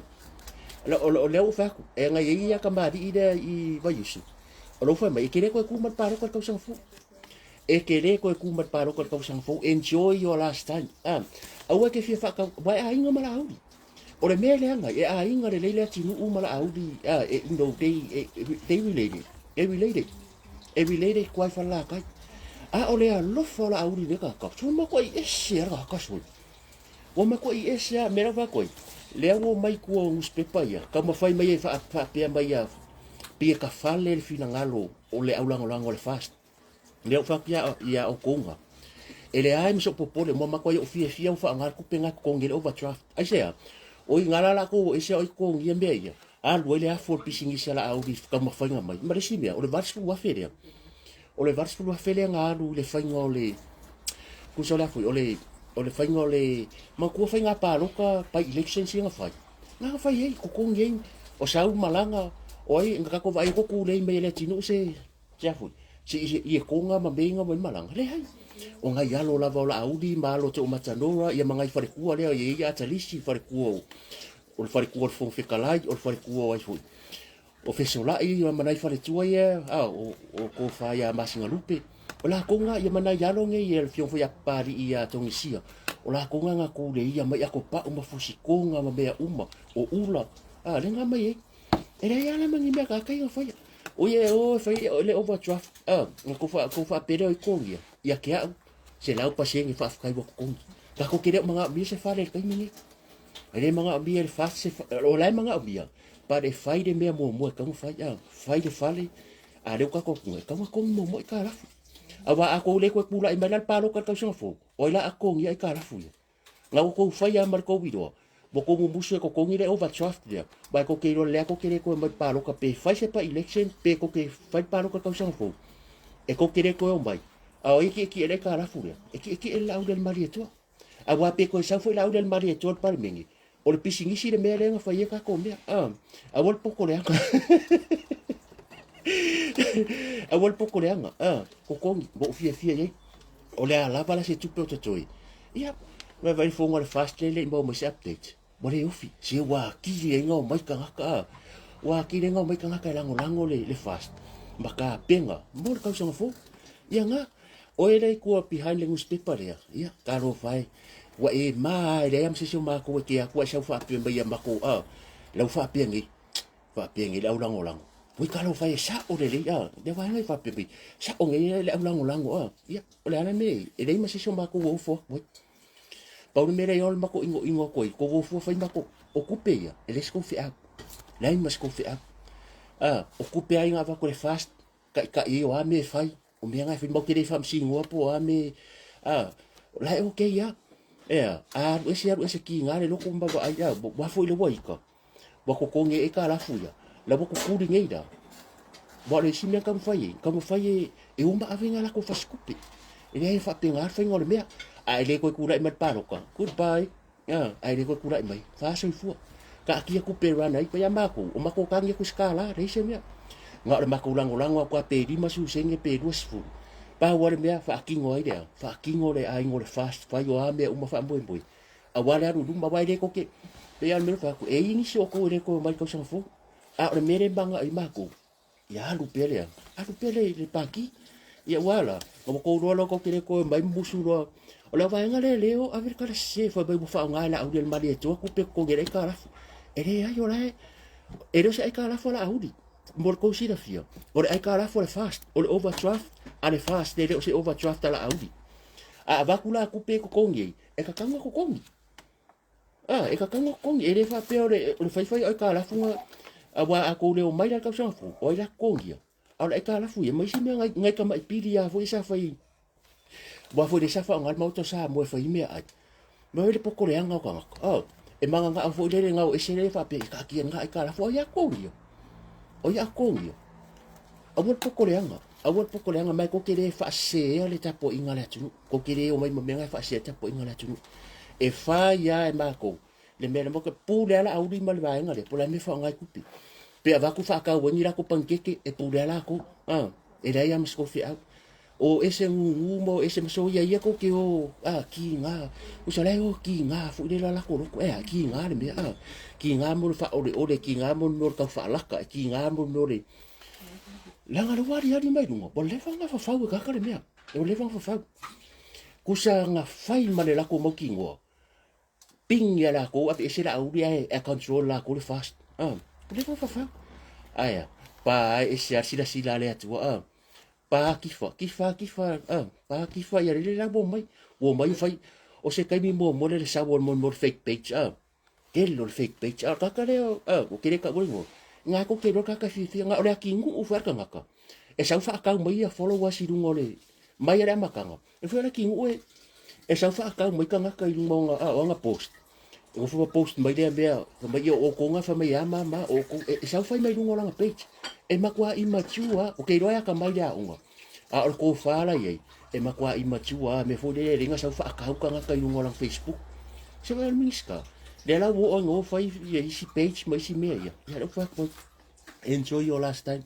o lea ua fai atu, e ngai ai ia kamali'i lea i Vaiusu. O lou fai mai, e te le toe tu ma le palota i le tausaga fou. E te le toe tu ma le palota i le tausaga fou. Enjoy your last time. Ah, aua e te fia whaakau, wa e aiga ma Laauli. O le mea leaga, e aiga lelei le atinuu ma Laauli, ah, e, you know, they, they related. They related. E related kuai whalalakai. A o le alofa o Laauli le kakau. So matuai ese a le kakau. Ua matuai ese a, mea lava koe. Lea ua omai tua o newspaper ia, taumafai mai e faapea mai ia, pei e tafale le finagalo o le aulagolago a le FAST. Lea ua faapea ia outou ga, e leai ma se popole, ua matuai ou fiafia ua faaaoga le tupe na totogi ai le overdraft. Aisea? Oi, na la latou o ese o ai totogia mea ia, alu ai le afu o le pisinisi a Laauli i le taumafaiga mai. Ma le isi mea, o le $80,000 lea, o le $80,000 lea na alu i le faiga o le, tusa o le a foi, o le, o le faiga o le, manatua faiga palota by elections ia na fai, na fai ai, totogi ai, o sau malaga, o ai, na tatou vaai ai ko tulei mai e le atinuu se, se a foi, se i e konga ma meinga mai malaga, leai. O ngai alo lava o Laauli ma alo o Teumatanora, ia ma ngai faletua lea, ia ia Atalisi, faletua o, o le faletua o le Fofoga Fetalai, o le faletua o ai foi, o Fesolai ma nai faletua ia, a, o, o Tofa ia Masinalupe, o latou na, ia ma nai alo nei, ia le afioga foi ia Papalii ia Togisia, o latou na na tuleia mai Akopa'u ma Fusikoga ma mea uma, o Ula, a, lea na aumai ai. E leai lava la ma ni mea kakai na faia. O ia e o e fai le overdraft, a, na kou wha, kou whaapere o i kongia, ia ke au, 100% faafetai ua totogi. Tatou te le o manaomia se fale i le taimi nei. E le manaomia e le FAST se o la e manaomia, but e fai le mea muamua e tatau ona fai, a, fai le fale, a lea ua tatou e tatau ona totogi muamua aitalafu. Aua a tou le toe tulai mai la le palota i le tausaga fou, o ai la a totogia aitalafu ia? Na ua tou faia ma le tou iloa, ua tou mumusu e totogi le overdraft lea, aua e tou te iloa lea tou te le toe omai i le palota pe fai se by-election pe tou te fai le palota i le tausaga fou, e tou te le toe omai. A o ai e tietie le aitalafu lea? E tietie le Laauli a le Malietoa. Aua pe toe sau foi Laauli a le Malietoa i le Palemene, o le pisinisi le mea lea na fai ai tatou mea. Aua le poto leaga. Aua le poto leaga. Totogi, ua ou fiafia i ai. O le a lava la se tupe o totoe. Ia, vaai le fono a le FAST lea e le i maua mai se update. Ua le ofi. Se ua atili ai ona omai tagata. Ua atili ai ona omai tagata e lagolago le, le FAST ma tapena mo le tausaga fou. Ia na, oe lea i tua behind le newspaper lea, ia, talofa e, ua e ma e leai lava ma se isi o matou e te atu ae sau faapea mai ia matou, lau faapea nei, faapea nei le aulagolago. Ua ika lau fai e sa'o lelei a lea vaega i faapea mai sa'o nei le au lagolago a ia o le a le mea e leai ma se isi o matou ua ofo atu ai. Pau le mea lea o le matou inoino atu ai, tou o fua fai matou, o tupe ia, e leai se tou feau. Leai ma se tou feau. A, o tupe ai na avatu e le FAST, taitai ai o a mea e fai, o mea na e fai, matou te le faamasinoa po o a mea, a, o la e okay lava. Ea, a alu ese alu ese kiga le loto ma vaai, a, ua foi le ua ika, ua totogi ai aitalafu ia, la ua tutuli nei la. Aua o le isi mea na taumafai ai, taumafai e, e o ma ave nai latou fasitupe. E leai e faapena le faiga o le mea. A e le toe tulai mai le palota, goodbye. A, a e le toe tulai mai, fa soifua. Taatia tupe e run ai, pei a matou, o matou tagi atu i se $1, leai se mea. Na o le matou lagolago atu lava pe 50 sene pe 20. Pau lava le mea, faatino ai le a? Faatino le aiga o le FAST, fai o a mea uma faamoemoe. Aua le alu i luma, aua e le tou te, pei lava o le mea lea ou fai atu, e i ai nisi o outou e le toe omai i le tausaga fou. A o le mea lea e manao ai matou, ia alu pea le, alu pea le, le pati. Ia ua la, na ua tou iloa loa tou te le toe omai musu loa. O le vaega lea le o ave le tala sese fai mai ua faaaoga e Laauli e le Malietoa tupe totogi ai le aitalafu. E leai o la e, e le o se aitalafu a Laauli. Mo le tou silafia, o le aitalafu a le FAST, o le overdraft a le FAST, e le o se overdraft a Laauli. A avatu la tupe e totogi ai, e tatau ona totogi. Ah, e tatau ona totogi. E le faapea o le, o le faifai o aitalafu na, aua a tou le omai la i le tausaga fou, o ai la totogia? A o le aitalafu ia, ma isi mea nai, nai tamai pili lava foi sa fai, aua foi lea sa faaaoga le Maota o Samoa e fai meaai. Ma le potoleaga o tagata. Oh, e magagao foi lele gao ese lele faapea, e taatia lena aitalafu, ai a totogia? O ai a totogia? Aua le potoleaga, aua le potoleaga, ma e tou te le faasesea le tapuaiga a le atunuu. Tou te le omai ma mea na e faasesea le tapuaiga a le atunuu. E fai lava e matou le mea le pule lava Laauli ma le vaega lea, po o le a le mea e faaaoga ai tupe. Pe avatu faatau ai ni latou panikeke, e pule lava latou. A, e leai lava ma se tou feau. O ese gugu ma o ese ma soia ia tou te o, a, kiga. Usa la e o kiga foi le la latou loto. E a, kiga le mea, a. Kiga mo le faaoleole, kiga mo le mea o le tau faalaka, kiga mo le mea o le... Leaga le ua aliali mai luga, ua leva ona fafau e tagata le mea. Ua leva ona fafau. Kusa na fai ma le latou mautinoa, ping ia latou aveese Laauli ae e control latou le FAST. Ah, ua leva ona fafau. Ae a, pa e ese a silasila a le Atua. Ah, pa kifa, kifa, kifa, ah, pa kifa ia lele la ua omai. Ua omai fai, o se taimi muamua lea le sau o le mo le fake page. Ah, tele o le fake page. A o le tagata lea, ah, ua tele taua le igoa. Nga tou te iloa le tagata fiafia, na o le atinuu foi a le tagata. E sau faatau mai ia followers i luga o le, mai a le amataga. E foi o le atinuu e, e sau faatau mai tagata i luga o ana, o ana post. E nofo ma post mai lea mea, fai mai, ia o outou nga, fai mai, a ma ma, o outou, e, e sau fai mai luga o lana page. E matua immature lava, ou te iloa e atamai le aoga. A o le tofa la i ai, e matua immature lava, mea foi lele e leai na sau faatau tagata i luga o lana Facebook. Se vaai o le Minisita, lea la ua oo ina o fai ia isi page ma isi mea ia. Ia lea ua fai atu ai, enjoy your last time.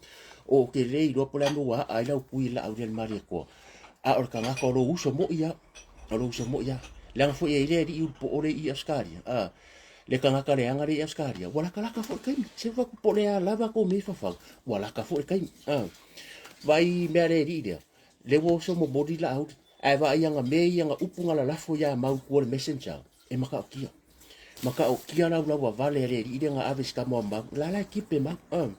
Ou te le iloa po o le a mea ua aa ai lau kui i Laauli a le Malietoa. A o le tagata o lou uso moi lava, o lou uso moi lava. Leaga foi e i ai le alii ulupoo lea i Ausetalia, a, le tagata leaga lea i Ausetalia, ua latalata foi le taimi. Se ua po o le a lava tou mea i fafau, ua lata foi le taimi. A, vaai i mea a le alii lea, lea ua oso momoli Laauli, ae vaai ana mea ia, ana upu na lalafo ia Mau i tua o le messenger, e matautia. Matautia laulauavale a le alii lea na ave i se tama o Mau. La la e tipe Mau. A,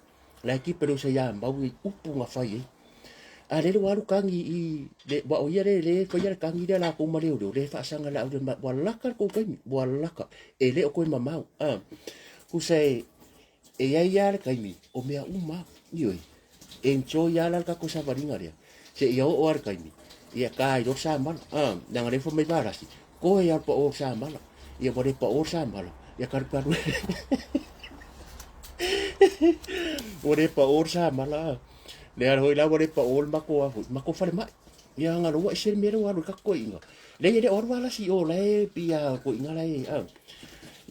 la e tipe le uso ia Mau i upu na fai ai. A lele ua alu tagi i le, ua o ia le le faia le tagi lea latou ma leoleo, le faasaga Laauli ma, ua laka le tou taimi, ua laka, e le o toe mamao. A, tusa e, e i ai lava le taimi o mea uma, ioe, enjoy lava la le tatou savaliga lea, seia oo lava le taimi, ia ta ai loa le samala, a, leaga lea fai mai Valasi, koe lava le pao o le samala, ia ua le pao le samala, ia kalukalu ua le pao le samala, a, lea foi la ua le pao le matou a foi, matou falemai. Ia aga loa ese le mea lea ua alu i le tatou toeaina. Leai e le o alu Valasi i o la e pei a toeaina la e, a.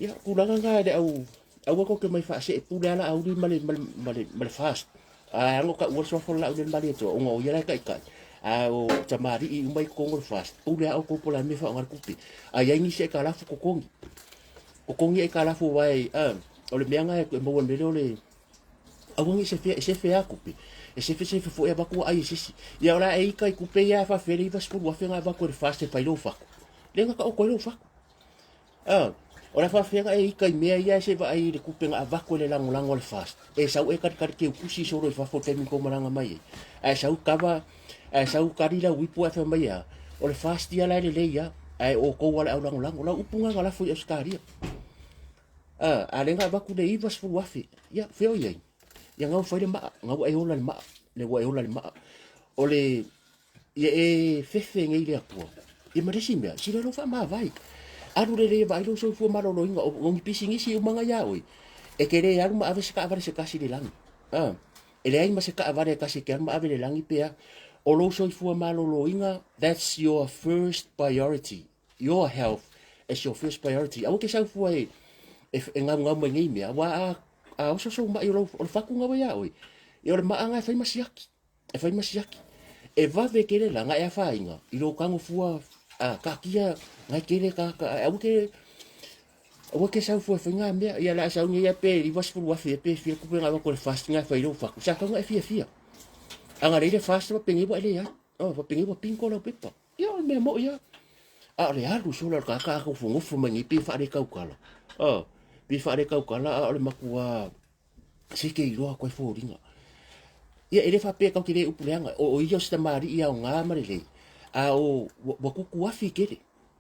Ia, tulaga na e le au Aua tou te omai faasee pule a Laauli ma le, ma le, ma le, ma le FAST. A ano taua le suafa o le Laauli o le Malietoa, ona o ia la e taitai. A o tamalii uma i totonu o le FAST, pule a outou po o le a le mea e faaaoga le tupe. A i ai nisi aitalafu, totogi. Totogi aitalafu aua e, a, o le mea na e maua i le mea lea o le, aua ne i sefea, e sefe lava tupe, e sefesefe foi avatu aai e se isi. Ia o le a e ita i tupe ia a faafefea le 90,000 na avatu e le FAST e fai lou fatu. Lea na taoto ai lou fatu. A, O le a faafefea ona e ita i mea ia ae se i vaai i le tupe na avatu e le lagolago a le FAST? E sau e kalikali teutusi solo i fafo i le taimi na tou malaga mai ai. Ae sau kava, ae sau kali lau ipu ae fai mai e a? O le FAST ia la e lelei lava, ae o outou lava le aulagolago. O lau upu lena na lafo i Ausetalia. A, a lea na avatu le $90,000, ia, fea o i ai? Ia na ua fai le maa, na ua e ola i le maa, lea ua e ola i le maa. O le Ia e fefe nei le Atua. Ia ma le isi mea, sila lou faamavae. Alu lelei e vaai lou soifua maloloina, o ni pisinisi uma na ia oe, e te le alu ma ave se taavale se tasi i le lagi. A, e leai ma se taavale e tasi e te alu ma ave i le lagi pe a. O lou soifua maloloina, that's your first priority. Your health is your first priority. Aua te sau fua e, e, e gaugau mai nei mea, aua a, a oso sou mai o, lou, o le fatu na ia oe, ia o le maa na e fai ma siaki. E fai ma siaki. E vave tele la nga e afaina i lou tago fua a taatia ngai tele tagata ae aua ke aua ke sau fua e fai nga mea ia la sau nei ia pe 90,000 ia pe fia tupe nga avatu le fast nga e fai lou fatu sa tau nga e fiafia a nga lei le fast fa penei ua e leai oh fa penei ua pinko lau pepa ia o le mea moi a a o le alu sola o le tagata a nofonofo mai nei pe faalekaukala oh pe faalekaukala a o le matua se ke iloa atu ai foliga. Ia, e le faapea tatou te le upu leaga, o ia o se tamalii aoga ma lelei, a o ua tutuafi tele,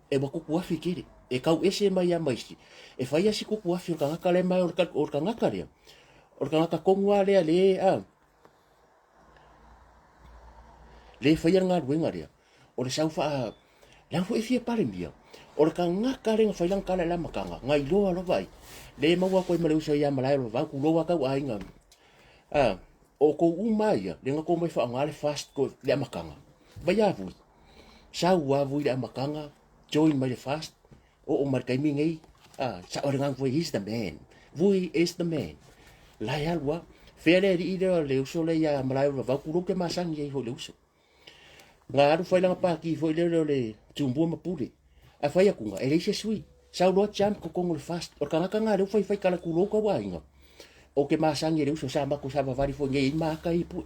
e ua tutuafi tele, e tau ese mai lava ma isi. E fai lava si tutuafi o le tagata lea, ma o le tagata lea, o le tagata tonu lava lea le, a, le faia le galuega lea, o le sau faa, leaga foi e fia Palemia, o le tagata lea na fai lana tala i le amataga, na iloa lava ai, le maua atu ai ma le uso ia Malaelovau, tulou lava tau aiga, a, o outou uma lava ia, lea na tou omai faaaoga le fast le amataga, vai a vui, sau lava vui i le amataga, join mai le fast, oo mai le taimi nei, a, sao le agaga foi, he's the man, Vui is the man. La e alu lava. Fea le alii lea o le uso lea ia Malaelovau, tulou ke masani ai foi i le uso. Na alu fai lana pati foi lele o le Tumua ma Pule. Ae fai atu na, e leai se sui. Sau loa jump totonu o le fast. O le tagata na lea ua faifai tala tulou tau aiga. Ou te masani e le uso sa matou savavali foi nei e i ai ma ata i pue.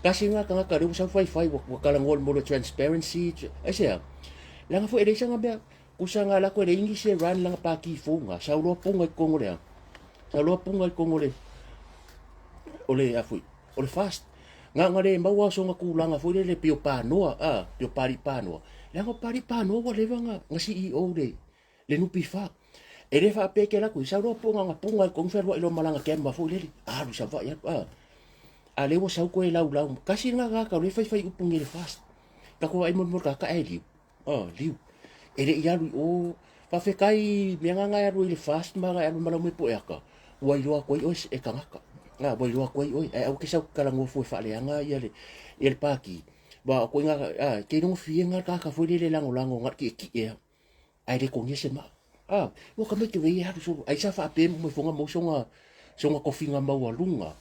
Tasi lena tagata lea ua sau faifai ua, ua talanoa i le mea o le transparency. Aisea? Leaga foi e leai sana mea. Kusa na alu atu e leai nisi e run lana pati fou na. Sau loa punga i totonu o le a? Sau loa punga i totonu o le o le a foi? O le fast. Na ona le maua o sona tulaga foi lele pei o Panoa, a, pei o Pali Panoa. Leaga o Pali Panoa ua leva na, na CEO le, le NPF. E le faapea ke alu atu, sau loa po o na punga i totonu fealuai loa ma lana camera foi lele. Alu Savaii alu, a. A lea ua sau koe laulau. Kasi lena tagata o lea e faifai upu nei i le fast. Tatou vaai molimoli tagata ae liu. Oh, liu. E le i alu i o. Faafetai mea na e alu ai i le fast ma e alu ma lau mea po e aka. Ua iloa atu ai oe e tagata. Na, ua iloa atu ai oe. Ae aua ke sau talanoa fua e faaleaga ia le, ia le pati. Wa o koe nga, a, ke iloga fie nga tagata foi lele lagolago nga ki'eki'e a. Ae le togia se maa. A, ua ka mai te wei e alu solo. Ai sa faapea mo mai fonga mau songa, songa kofiga maualuga.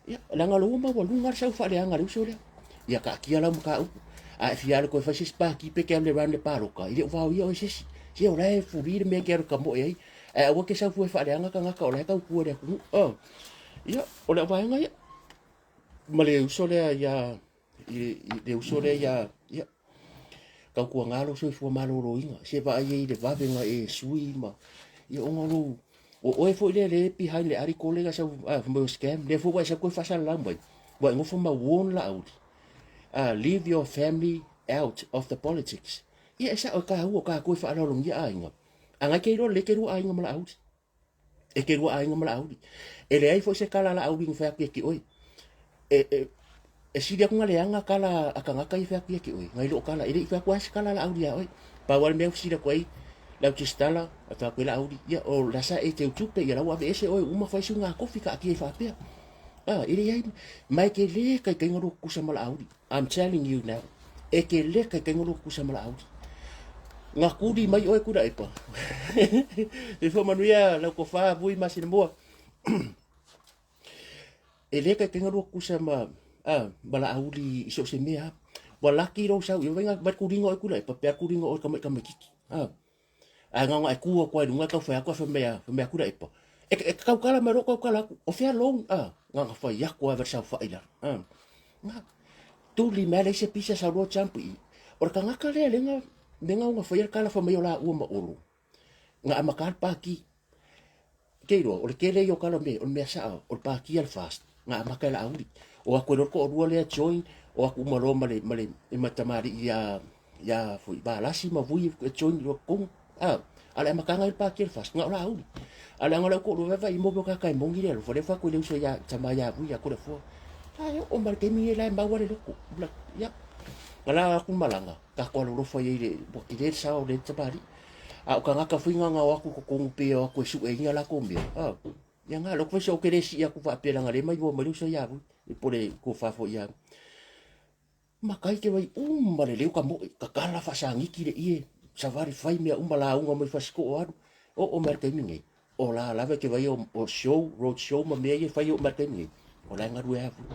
Ia, leaga o lea ua maualuga le sau faaleaga a le uso lea. Ia taatia lau mataupu. A e fia alu koe fai se isi pati pe te alu e run le palota, e le o vaoia oe e se isi. Se o la e fuli le mea e te alu e kamoe ai. Ae aua te sau fua e faaleaga tagata o la e tautua i le atunuu. Oh. Ia, o lau vaega ia. Ma le uso lea ia, i, i le uso lea ia, ia, tautuaga lou soifua maloloina, se vaai ai i le vave na e sui ma, ia ona o lou, o oe foi lea lea e behind le article lea na sau, ah, fai mai o scam, lea foi ua e sau toe faasalalau mai, ua e nofo ma warn Laauli, ah, leave your family out of the politics. Ia e sao e taua o tatou e faaaloalogia aiga, a na e te iloa lelei e te lua aiga ma Laauli. E te lua aiga ma Laauli. E leai foi se tala a Laauli na fai atu ia te oe. E, e, e sili atu na leaga tala a tagata ia fai atu ia te oe, nai loo tala. E le i fai atu lava se tala a Laauli ia oe. Pau lava le mea ua fesili atu ai lau Tusitala, a fai atu ai Laauli, ia o la sa e teutupe, ia la ua aveese oe, ua uma fai suiga kofi taatia ai faapea. Ah, e leai, ma e te le taitaiga lou tutusa ma Laauli. I'm telling you now. E te le taitaiga lou tutusa ma Laauli. Na kuli mai oe Tuilaepa. Soifua manuia lau tofa Vui Masinamua. E le taitaiga lou tutusa ma, ah, ma Laauli i so o se mea. Ua laki lou sau, ia vai vai kuliga oe Tuilaepa, pe a kuliga oe tamaiti tamaititi. Ah. Ae na ona e kū atu ai i luga e tau fai atu, ae fai mai a, fai mai atu Tuilaepa, e, e taukala mai loa taukala atu, o fea lou, a, na ona fai atu lava i le saofai i lalo, a. Na, tuli mai leai se pisa sau loa jump i i. O le tagata lea lea na, lea na ona faia le tala fai mai o laua ma Olo. Na amata le pati. Ke iloa, o le tele ia o tala o mea, o le mea sao, o le pati a le FAST, na amata e Laauli. O atu e loa le toalua lea join, o atu uma loa ma le, ma le, ma le tamalii ia, ia foi, Valasi ma Vui e join loa totonu. A, a le amataga i le pati a le FAST, na o Laauli. A leaga o le au toalua vaivai mo mea o tagata e moni le alofa, lea fai atu i le uso ia, tama ia Vui ia Toleafoa. La e oo mai le taimi lenei la e mau lava le loto. Ia, na la atu malaga, tatou alolofa i ai i le, ua tele le sao o le tamalii. A o tagata foi na o atu i totonu pe o atu e sueina latou mea, a, ia na, lea foi ou te le sii atu faapea leaga lea e mailoa mai le uso ia Vui, po o le tofa foi ia Matai te vai uma lelei o ka moe, tatala faasaniki le ie, savali fai mea uma lauga mai Fasitoo alu, oo mai le taimi nei, o la lava e te vai o, o show, road show ma mea ia e fai oo mai le taimi nei, o la e galue lava foi.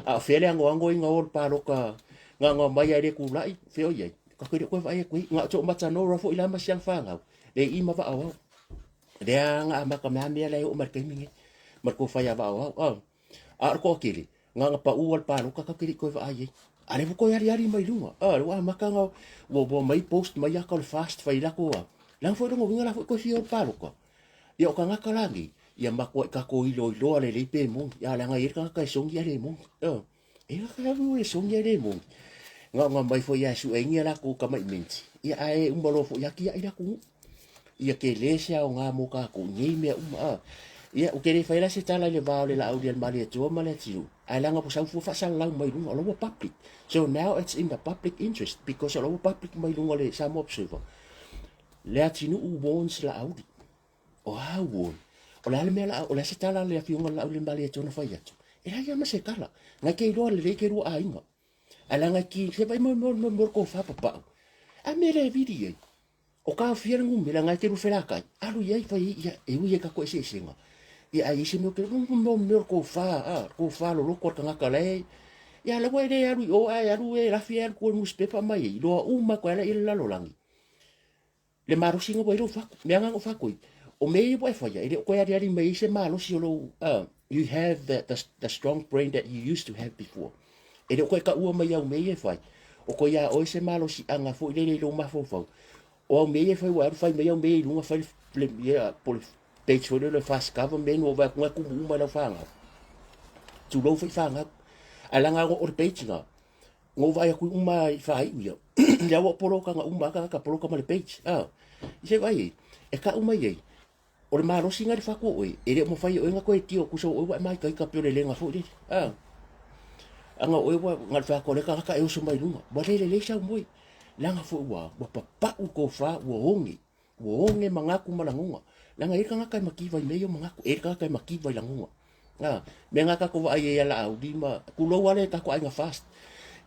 A o fea le anoano ai na o le palota na na omai ai le tulai, fea o i ai? Ka le koe vaai atu ai, na o Toomata Nora foi la ma si ana fanau, le i ma vaa o au. Lea na amata mai a mea la e oo mai le taimi nei, ma le tofa ia vaa o au. A, a o le toatele, na ona pau lava le palota tatou te le i toe vaai ai. A lea ua toe aliali mai luga, a lea ua amata ona ua, ua mai post mai ata o le FAST fai lako a. Leaga foi lona uiga la foi toe fia o le palota. Ia o tagata la nei, ia matuai tatou iloiloa lelei pe moni. Ia leaga e i ai le tagata e sogi ae le moni. Ioe. E i ai le e sogi ae le moni. Na ona omai foi lava e sueina a latou tamai minti, ia ae uma loa foi atiae le atunuu. Ia tele se aoga mo tatou i nei mea uma. A. Ia, ou te le fai la se tala i le va o le Laauli a le Malietoa ma le Atinuu, ae leaga ua sau fua faasalalau mai luga, o la ua public. So now it's in the public interest because o la ua public mai luga o le Samoa Observer. Le Atinuu warns Laauli. O a warn? O le a le mea la, o le a se tala a le Afioga i le Laauli a le Malietoa na fai atu? E leai lava ma se tala. Na te iloa lelei ke lua aiga. Ae leaga ki, se vai mo mo mo mo ko fa papau. A me le vili ai. O ka fia le ngumela ngai te lufela kai. Alu i ai fai ia e ui e ka ko ese esenga. Ia ai se mea ke mo mo mo ko fa a ko fa lo loko tagata le. Ia la ua le alu i o ai alu e lafi e alu ko newspaper mai i loa uma ko ala i le lalolagi. Le malosi ua i lou fatu. Mea nga no fatu i. O mea ia ua e faia, e le o koe aliali mai ai se malosi o lou, you have the strong brain that you used to have before. E le o koe kaua mai au mea ia e fai. O koe ia oe se malosiaga foi lele i lou mafaufau. O au mea ia e fai ua alu fai mai au mea i luga fai le, ia, po le page foi lele FAST government ua vaai atu tumu uma i lau fanau. Tulou foi fanau. Ae leaga o le page na, na ou vaai atu uma i faaiu ia. Lea ua poloka uma ka poloka ma le page. Ah. I se vaai ai, e kau mai ai, o le malosi na le fatu o oe, e le o mafai e oe na toe tio kusa o oe ua e maikaika pe o le lega foi lele. Ah. Anga oe ua na le fatu o le tagata e oso mai luga. Ua le lelei sau moe. Leaga foi ua, ua papau tofa, ua oge. Ua oge manatu ma lagona. Leaga e i ai le tagata e mativa i mea ia o manatu, e i ai le tagata e mativa i lagona. A, mea na tatou vaai ai ia Laauli ma, tulou lava le tatou aiga FAST.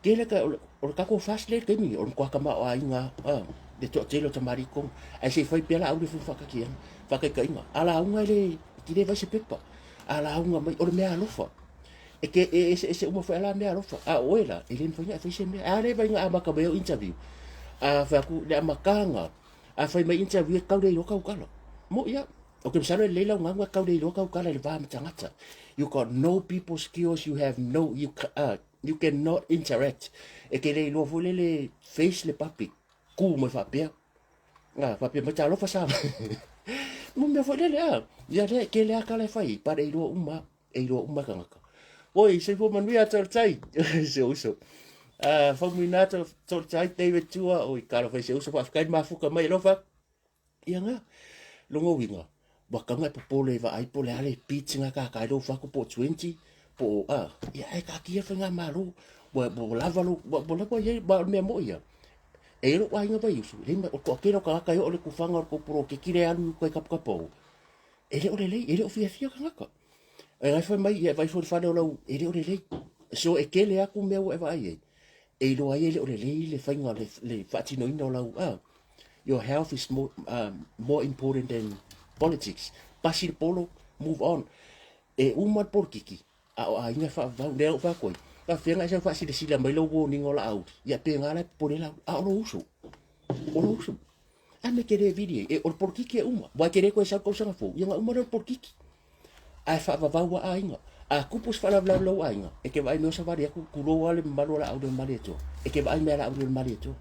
Tele ka, o le tatou FAST lea i le taimi nei, o le matua tamaoaiga lava, a, le toatele o tamalii i totonu. Ae se i fai pea Laauli e fai ma faataatiaga, faataitaiga, a lauga e le, e te le vaai se pepa. A lauga mai, o le meaalofa. E te, e eseese uma foi lava la meaalofa. A o oe la, e le mafai ona e fai se mea. A lea vaai na amata mai au interview, a fai atu, le amataga, a fai mai interview e tau le iloa tautala. Moʻi lava. Ou te masalo e lelei lau gaga tau le iloa tautala i le va ma tagata. You got no people skills, you have no, you, you cannot interact. E te le iloa foi lele face le public, ku mai faapea. Ah, faapea mai talofa sa. Mo mea foi lele, ah. Ia lea, ke lea kala e fai, but e iloa uma, e iloa uma tagata. Oi, soifua manuia Toltai, se uso. Ah, faumuina Toltai, David Tua, oi, kala fai se uso, faafetai mafuka mai alofa. Ia nga, longa uiga, ua tau e popole e vaai po o le a le pitch nga kaka ai lou fatu po o 20 po o a, ia ae taatia faigamalo, ua, ua lava lou, ua, ua lava i ai, ma o le mea moi ia, e i ai lou aiga Vaiusu, e le ma, o le toatele o tagata e oo i le tufaga o le tou poloketi lea e alu i uka i kapakapa o, e le o lelei, e le o fiafia tagata. E ai fai mai, ia e vaai foi i le fale o lau, e le o lelei. So e tele atu mea ua e vaai ai, e iloa ai e le o lelei le faiga, le, le faatinoina o lau, a, your health is more, more important than politics. Pasi le polo, move on. E uma le polokiki, a o aiga e faavavau. Lea ou fai atu ai, faafefea e sau faasilasila mai lou warning o Laauli, ia pe gala e popole Laauli, a o lou uso, o lou uso. A me te le vili ai, e, o le polokiki e uma. Ua e te le toe sau tausaga fou, ia na uma lea o le polokiki. Ae faavavau a aiga. A tupu se faalavelave i lou aiga, e te vaai mea o savali atu, tulou lava le mamalu o Laauli o le Malietoa. E te vaai mea Laauli o le Malietoa.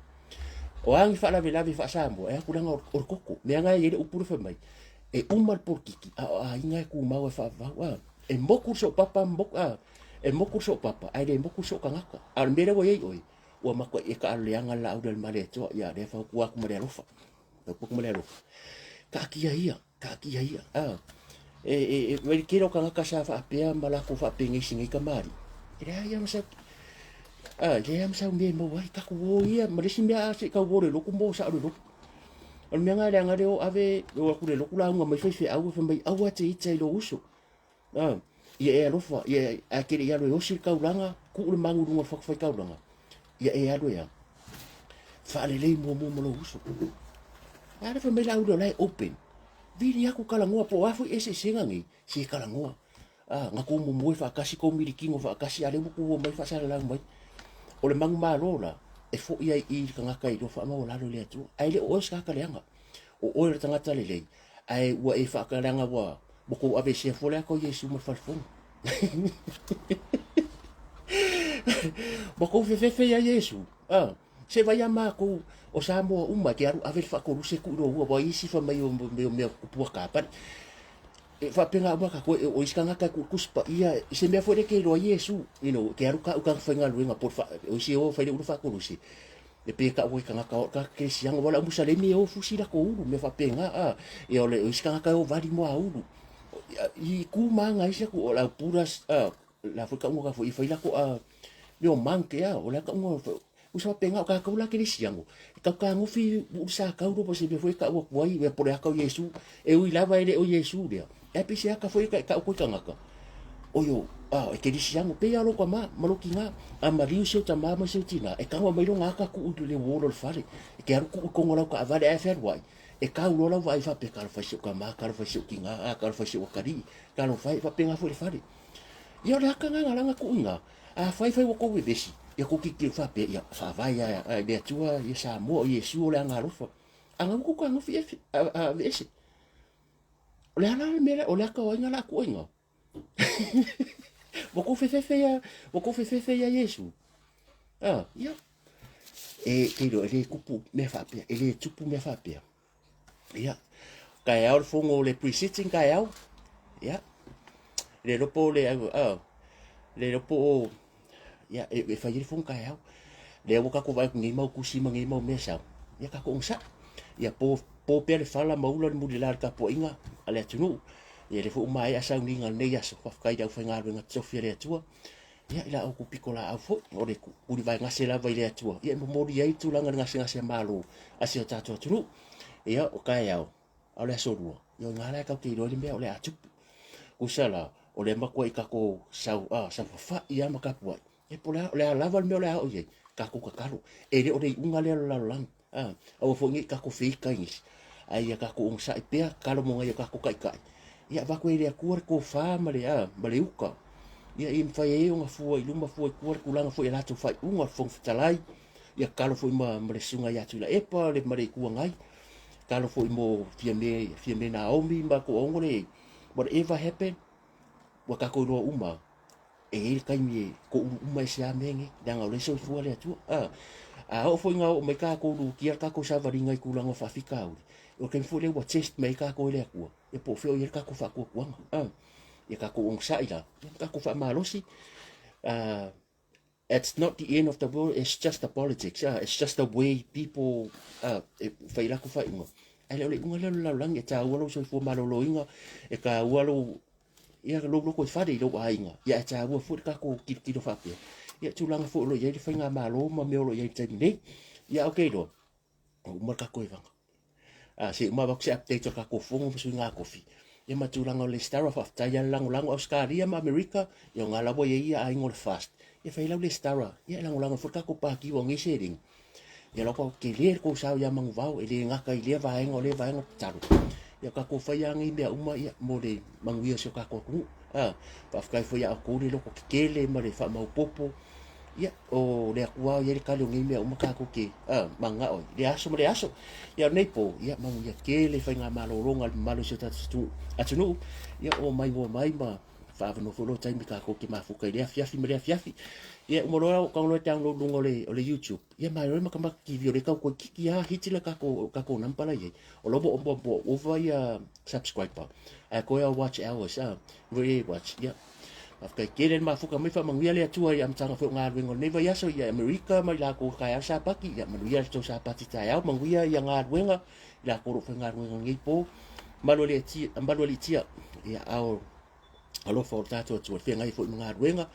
O a ni faalavelave faa-Samoa, e atu leaga o le koko. Mea na e i ai le upu lea fai mai, e uma le polokiki, a o aiga e tumau e faavavau. A, e moku le soopapa, moku, a, e moku le soopapa, ae le moku le sootagata. A o le mea lea ua i ai oe, ua matuai e taalo leaga le laau lea a le Malietoa, ia lea e fautua atu ma le alofa. Fautua atu ma le alofa. Taatia ia, taatia ia. A, e, e, e, mai le tele o tagata sa faapea ma latou faapenei nei tamalii. E leai lava ma sau, a, e leai lava ma sau mea e maua ai. Tatou o ia, ma le isi mea a se i tau o i le lotu ma o sao i le lotu. O le mea lena leaga le o ave, o atu i le lotu lauga mai faifeau, fai mai aua e te ita i lou uso. A, ia e alofa, ia ae te le i alu e osi le taulaga, tuu le magu i luga o le fatafaitaulaga, ia e alu e a, faalelei muamua ma lou uso. A le fai mai la ule o la e open, vili atu talanoa po o a foi eseesega nei, se talanoa. A, na tou momoe faatasi, tou milikino faatasi, a lea ua tou omai faasalalau mai. O le manumalo la, e foi ai i i le tagata i lua faamaualalo i le Atua. Ae le o oe o se tagata leaga. O oe o le tagata lelei, ae ua e faakaleaga ua ua tou aveesea fua le ata o Iesu ma le falefono. Ua tou fefefe ia Iesu. Ah, se vai a mākou o Samoa uma e te alu ave le faakoluse tuu i lou ua isi fai mai o mea mea kupua kapani. E faapena uma kākou e o isi tagata e tuu Tusi Paia se mea foi lea e te iloa ai Iesu, you know, e te alu kau tagata faigaluega po o le faa, o isi e o fai le ulu faakoluse. E pei e tau ai tagata o ka kerisiano wala musalemi e o fusi la ko ulu mea faapena a ia o le o isi tagata e o vali mo a ulu i ku manga isi aku o la pura a la foi ka unga ka foi fai la ko a me o manke a o la ka unga usa faapena o kākou la kerisiano e tau kagofi ulu sa kau lo se mea foi e kau atu ai ia po le aka o Iesu e ui lava e le o Iesu lea e pei se aka foi e kau koe tagata Oio, a, e kerisiano, pei a lo tama, ma lo tina, a maliu si o tama ma si o tina, e tago mai lona aka kuu i le wall o le fale, e te alu kuu i koga o lau kaavale ae fealuai, e kau loa lau vaai faapea, talofa i si ou tama, talofa i si ou tina, a, talofa i si ou atalii, talofa e, faapena foi le fale. Ia o le aka lena lana kuu i ina, afai fai ua tou vevesi, ia tou tilotilo faapea, ia faavae a i le Atua ia Samoa, o Iesu o le agaalofa. A na ua tou fetagofi efe, a, aveese. O le a la le mea lea, o le aka o ai na la kuu ai ina? Ua kou fefefe ia, ua kou fefefe ia Iesu. Ah, ia. E te iloa, e le kupu mea faapea, e le tupu mea faapea. Ia. Kaeao le fono o le pre-sitting kaeao. Ia. Le iloa po o le, ah, le iloa po o, ia, e, e fai ai le fono kaeao. Lea ua tatou vaai atu nei mau tusi ma nei mau mea sau. Ia tatou onosai. Ia po, po pea le fala ma ula le mulila le tapuaiga a le atunuu. Ia lea foi ua maea sauniga o lenei aso. Faafetai i le aufaigaluega totofi a le Atua. Ia i la outou pitolaau foi, o le tulivaegase lava i le Atua. Ia e momoli ai le tulaga i le gasegase a Malo a si o tatou atunuu. Ia o taeao, a o le aso lua, ia o i ina la e tatou te iloa ai le mea o le a tupu. Tusa la, o lea matuai tatou sau, a, saofafai lava ma tapuai. Ia po o le a, o le a lava le mea o le a oo i ai, tatou tatalo. E le o le iuga lea o le lalolagi. A, aua foi ne i tatou feita i nisi, ae ia tatou onosai pea, tatalo mo nai o tatou taitai. Ia avatu ai e le Atua le tofa ma le, a, ma le uta. Ia ia mafai ai ona fua i luma fua i tua le tulaga foi i a latou faaiuga, le Fofoga Fetalai, ia tatalo foi ma, ma le susuga ia Tuilaepa le, ma le Itu Agai. Tatalo foi mo Fiame, Fiame Naomi ma Toaono le, whatever happen, ua tatou iloa uma e i ai le taimi e toulu uma ai se a mea nei, leaga o lea e soifua le Atua. A, a oo foi ina oo mai tatou lutia le tatou savaliga i tulaga o faafitauli, o le taimi foi lea ua test mai ai tatou e le Atua, ia po o fea o i ai le tatou faatuatuaga. A, ia tatou onosai la, ia tatou faamalosi. It's not the end of the world, it's just the politics. It's just the way people e fai latou faaiuga. Ae le o le iuga lea o le lalolagi, e taua lou soifua maloloina, e taua lou ia lou loto e fale i lou aiga, ia ae taua foi le tatou tilotilo faapea. Ia tulaga foi o lo o i ai le faigamalo ma mea o lo o i ai i le taimi nei. Ia ou te iloa, ua uma le tatou evaga. A, se i uma avatu se update o le tatou fono ma suiga kofi. Ia ma tulaga o le Stara, faafetai lava le lagolago Ausetalia ma Amerika, ia o ngā lawa i ai ia aiga o le fast. Ia fai lau le Stara, ia e lagolago foi le tatou pāti ua nei seleni. Ia lau tele le kou sao ia Manuvao, e le gata i lea vaega o lea vaega o tatalo. Ia tatou fai lava nei mea uma ia mo le manuia o si o tatou atunuu. A, faafetai foi ia outou le loto tetele ma le faamaopoopo. Ia, o le Atua o i ai le tali o nei mea uma tatou te a, mananao ai, i lea aso ma lea aso. Ia, o lenei po, ia, manuia tele faigamalologa a le mamalu o si o tatou atunuu. Ia, o maimoa mai ma Faaavanoa foi lou taimi tatou te mafuta i lea afiafi ma lea afiafi. Ia, uma loa ou tago loa e download luga o le, o le YouTube. Ia, malo le makamaka TV o lea tau toeitiiti lava hiti le tatou, tatou number la i ai. O la ua, ua, ua over ia subscriber. Ae toe a watch hours, ah, really watch. Ia, faafetai tele le mafuta mai, faamanuia le Atua i amataga foi o galuega o lenei vaiaso i Amerika ma i latou taeao Sapati. Ia, manuia le tou Sapati taeao, manuia ia galuega i latou o lo o faigaluega i lenei po. Malu aliitia, malu aliitia. Ia, ao alofa o le tatou Atua, feagai foi ma galuega.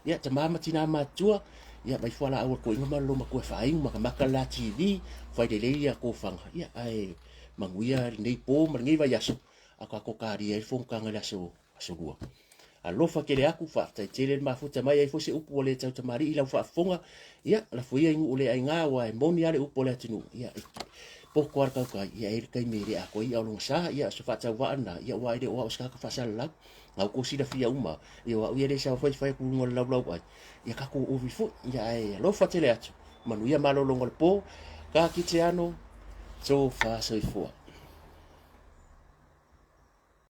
Ia, tama ma tina matutua, ia, mai fualaau a le toeaina ma le loomatua e faainu, makamaka le la TV, fai lelei ia tofaga, ia, ae manuia lenei po ma lenei vaiaso, a tatou talia ai le fonotaga i le aso, aso lua. Alofa tele atu, faafetai tele le mafuta mai ai foi se upu ua le tautamalii i lau faafofoga. Ia, lafo ia i nuu le aiga, aua e moni lava le upu a le atunuu. Ia, e poto lava le tautai, ia e i ai le taimi e le atoa ai i'a o lona sa. Ia, o se faatauvaa lena, ia aua e le o au o se tagata faasalalau. Na outou silafia uma, ia o au ia lea e saofai atu i luga o le laulauai, ia tatou ovi foi. Ia, ae alofa tele atu, manuia malologa o le po, ka kite ano, tofa soifua.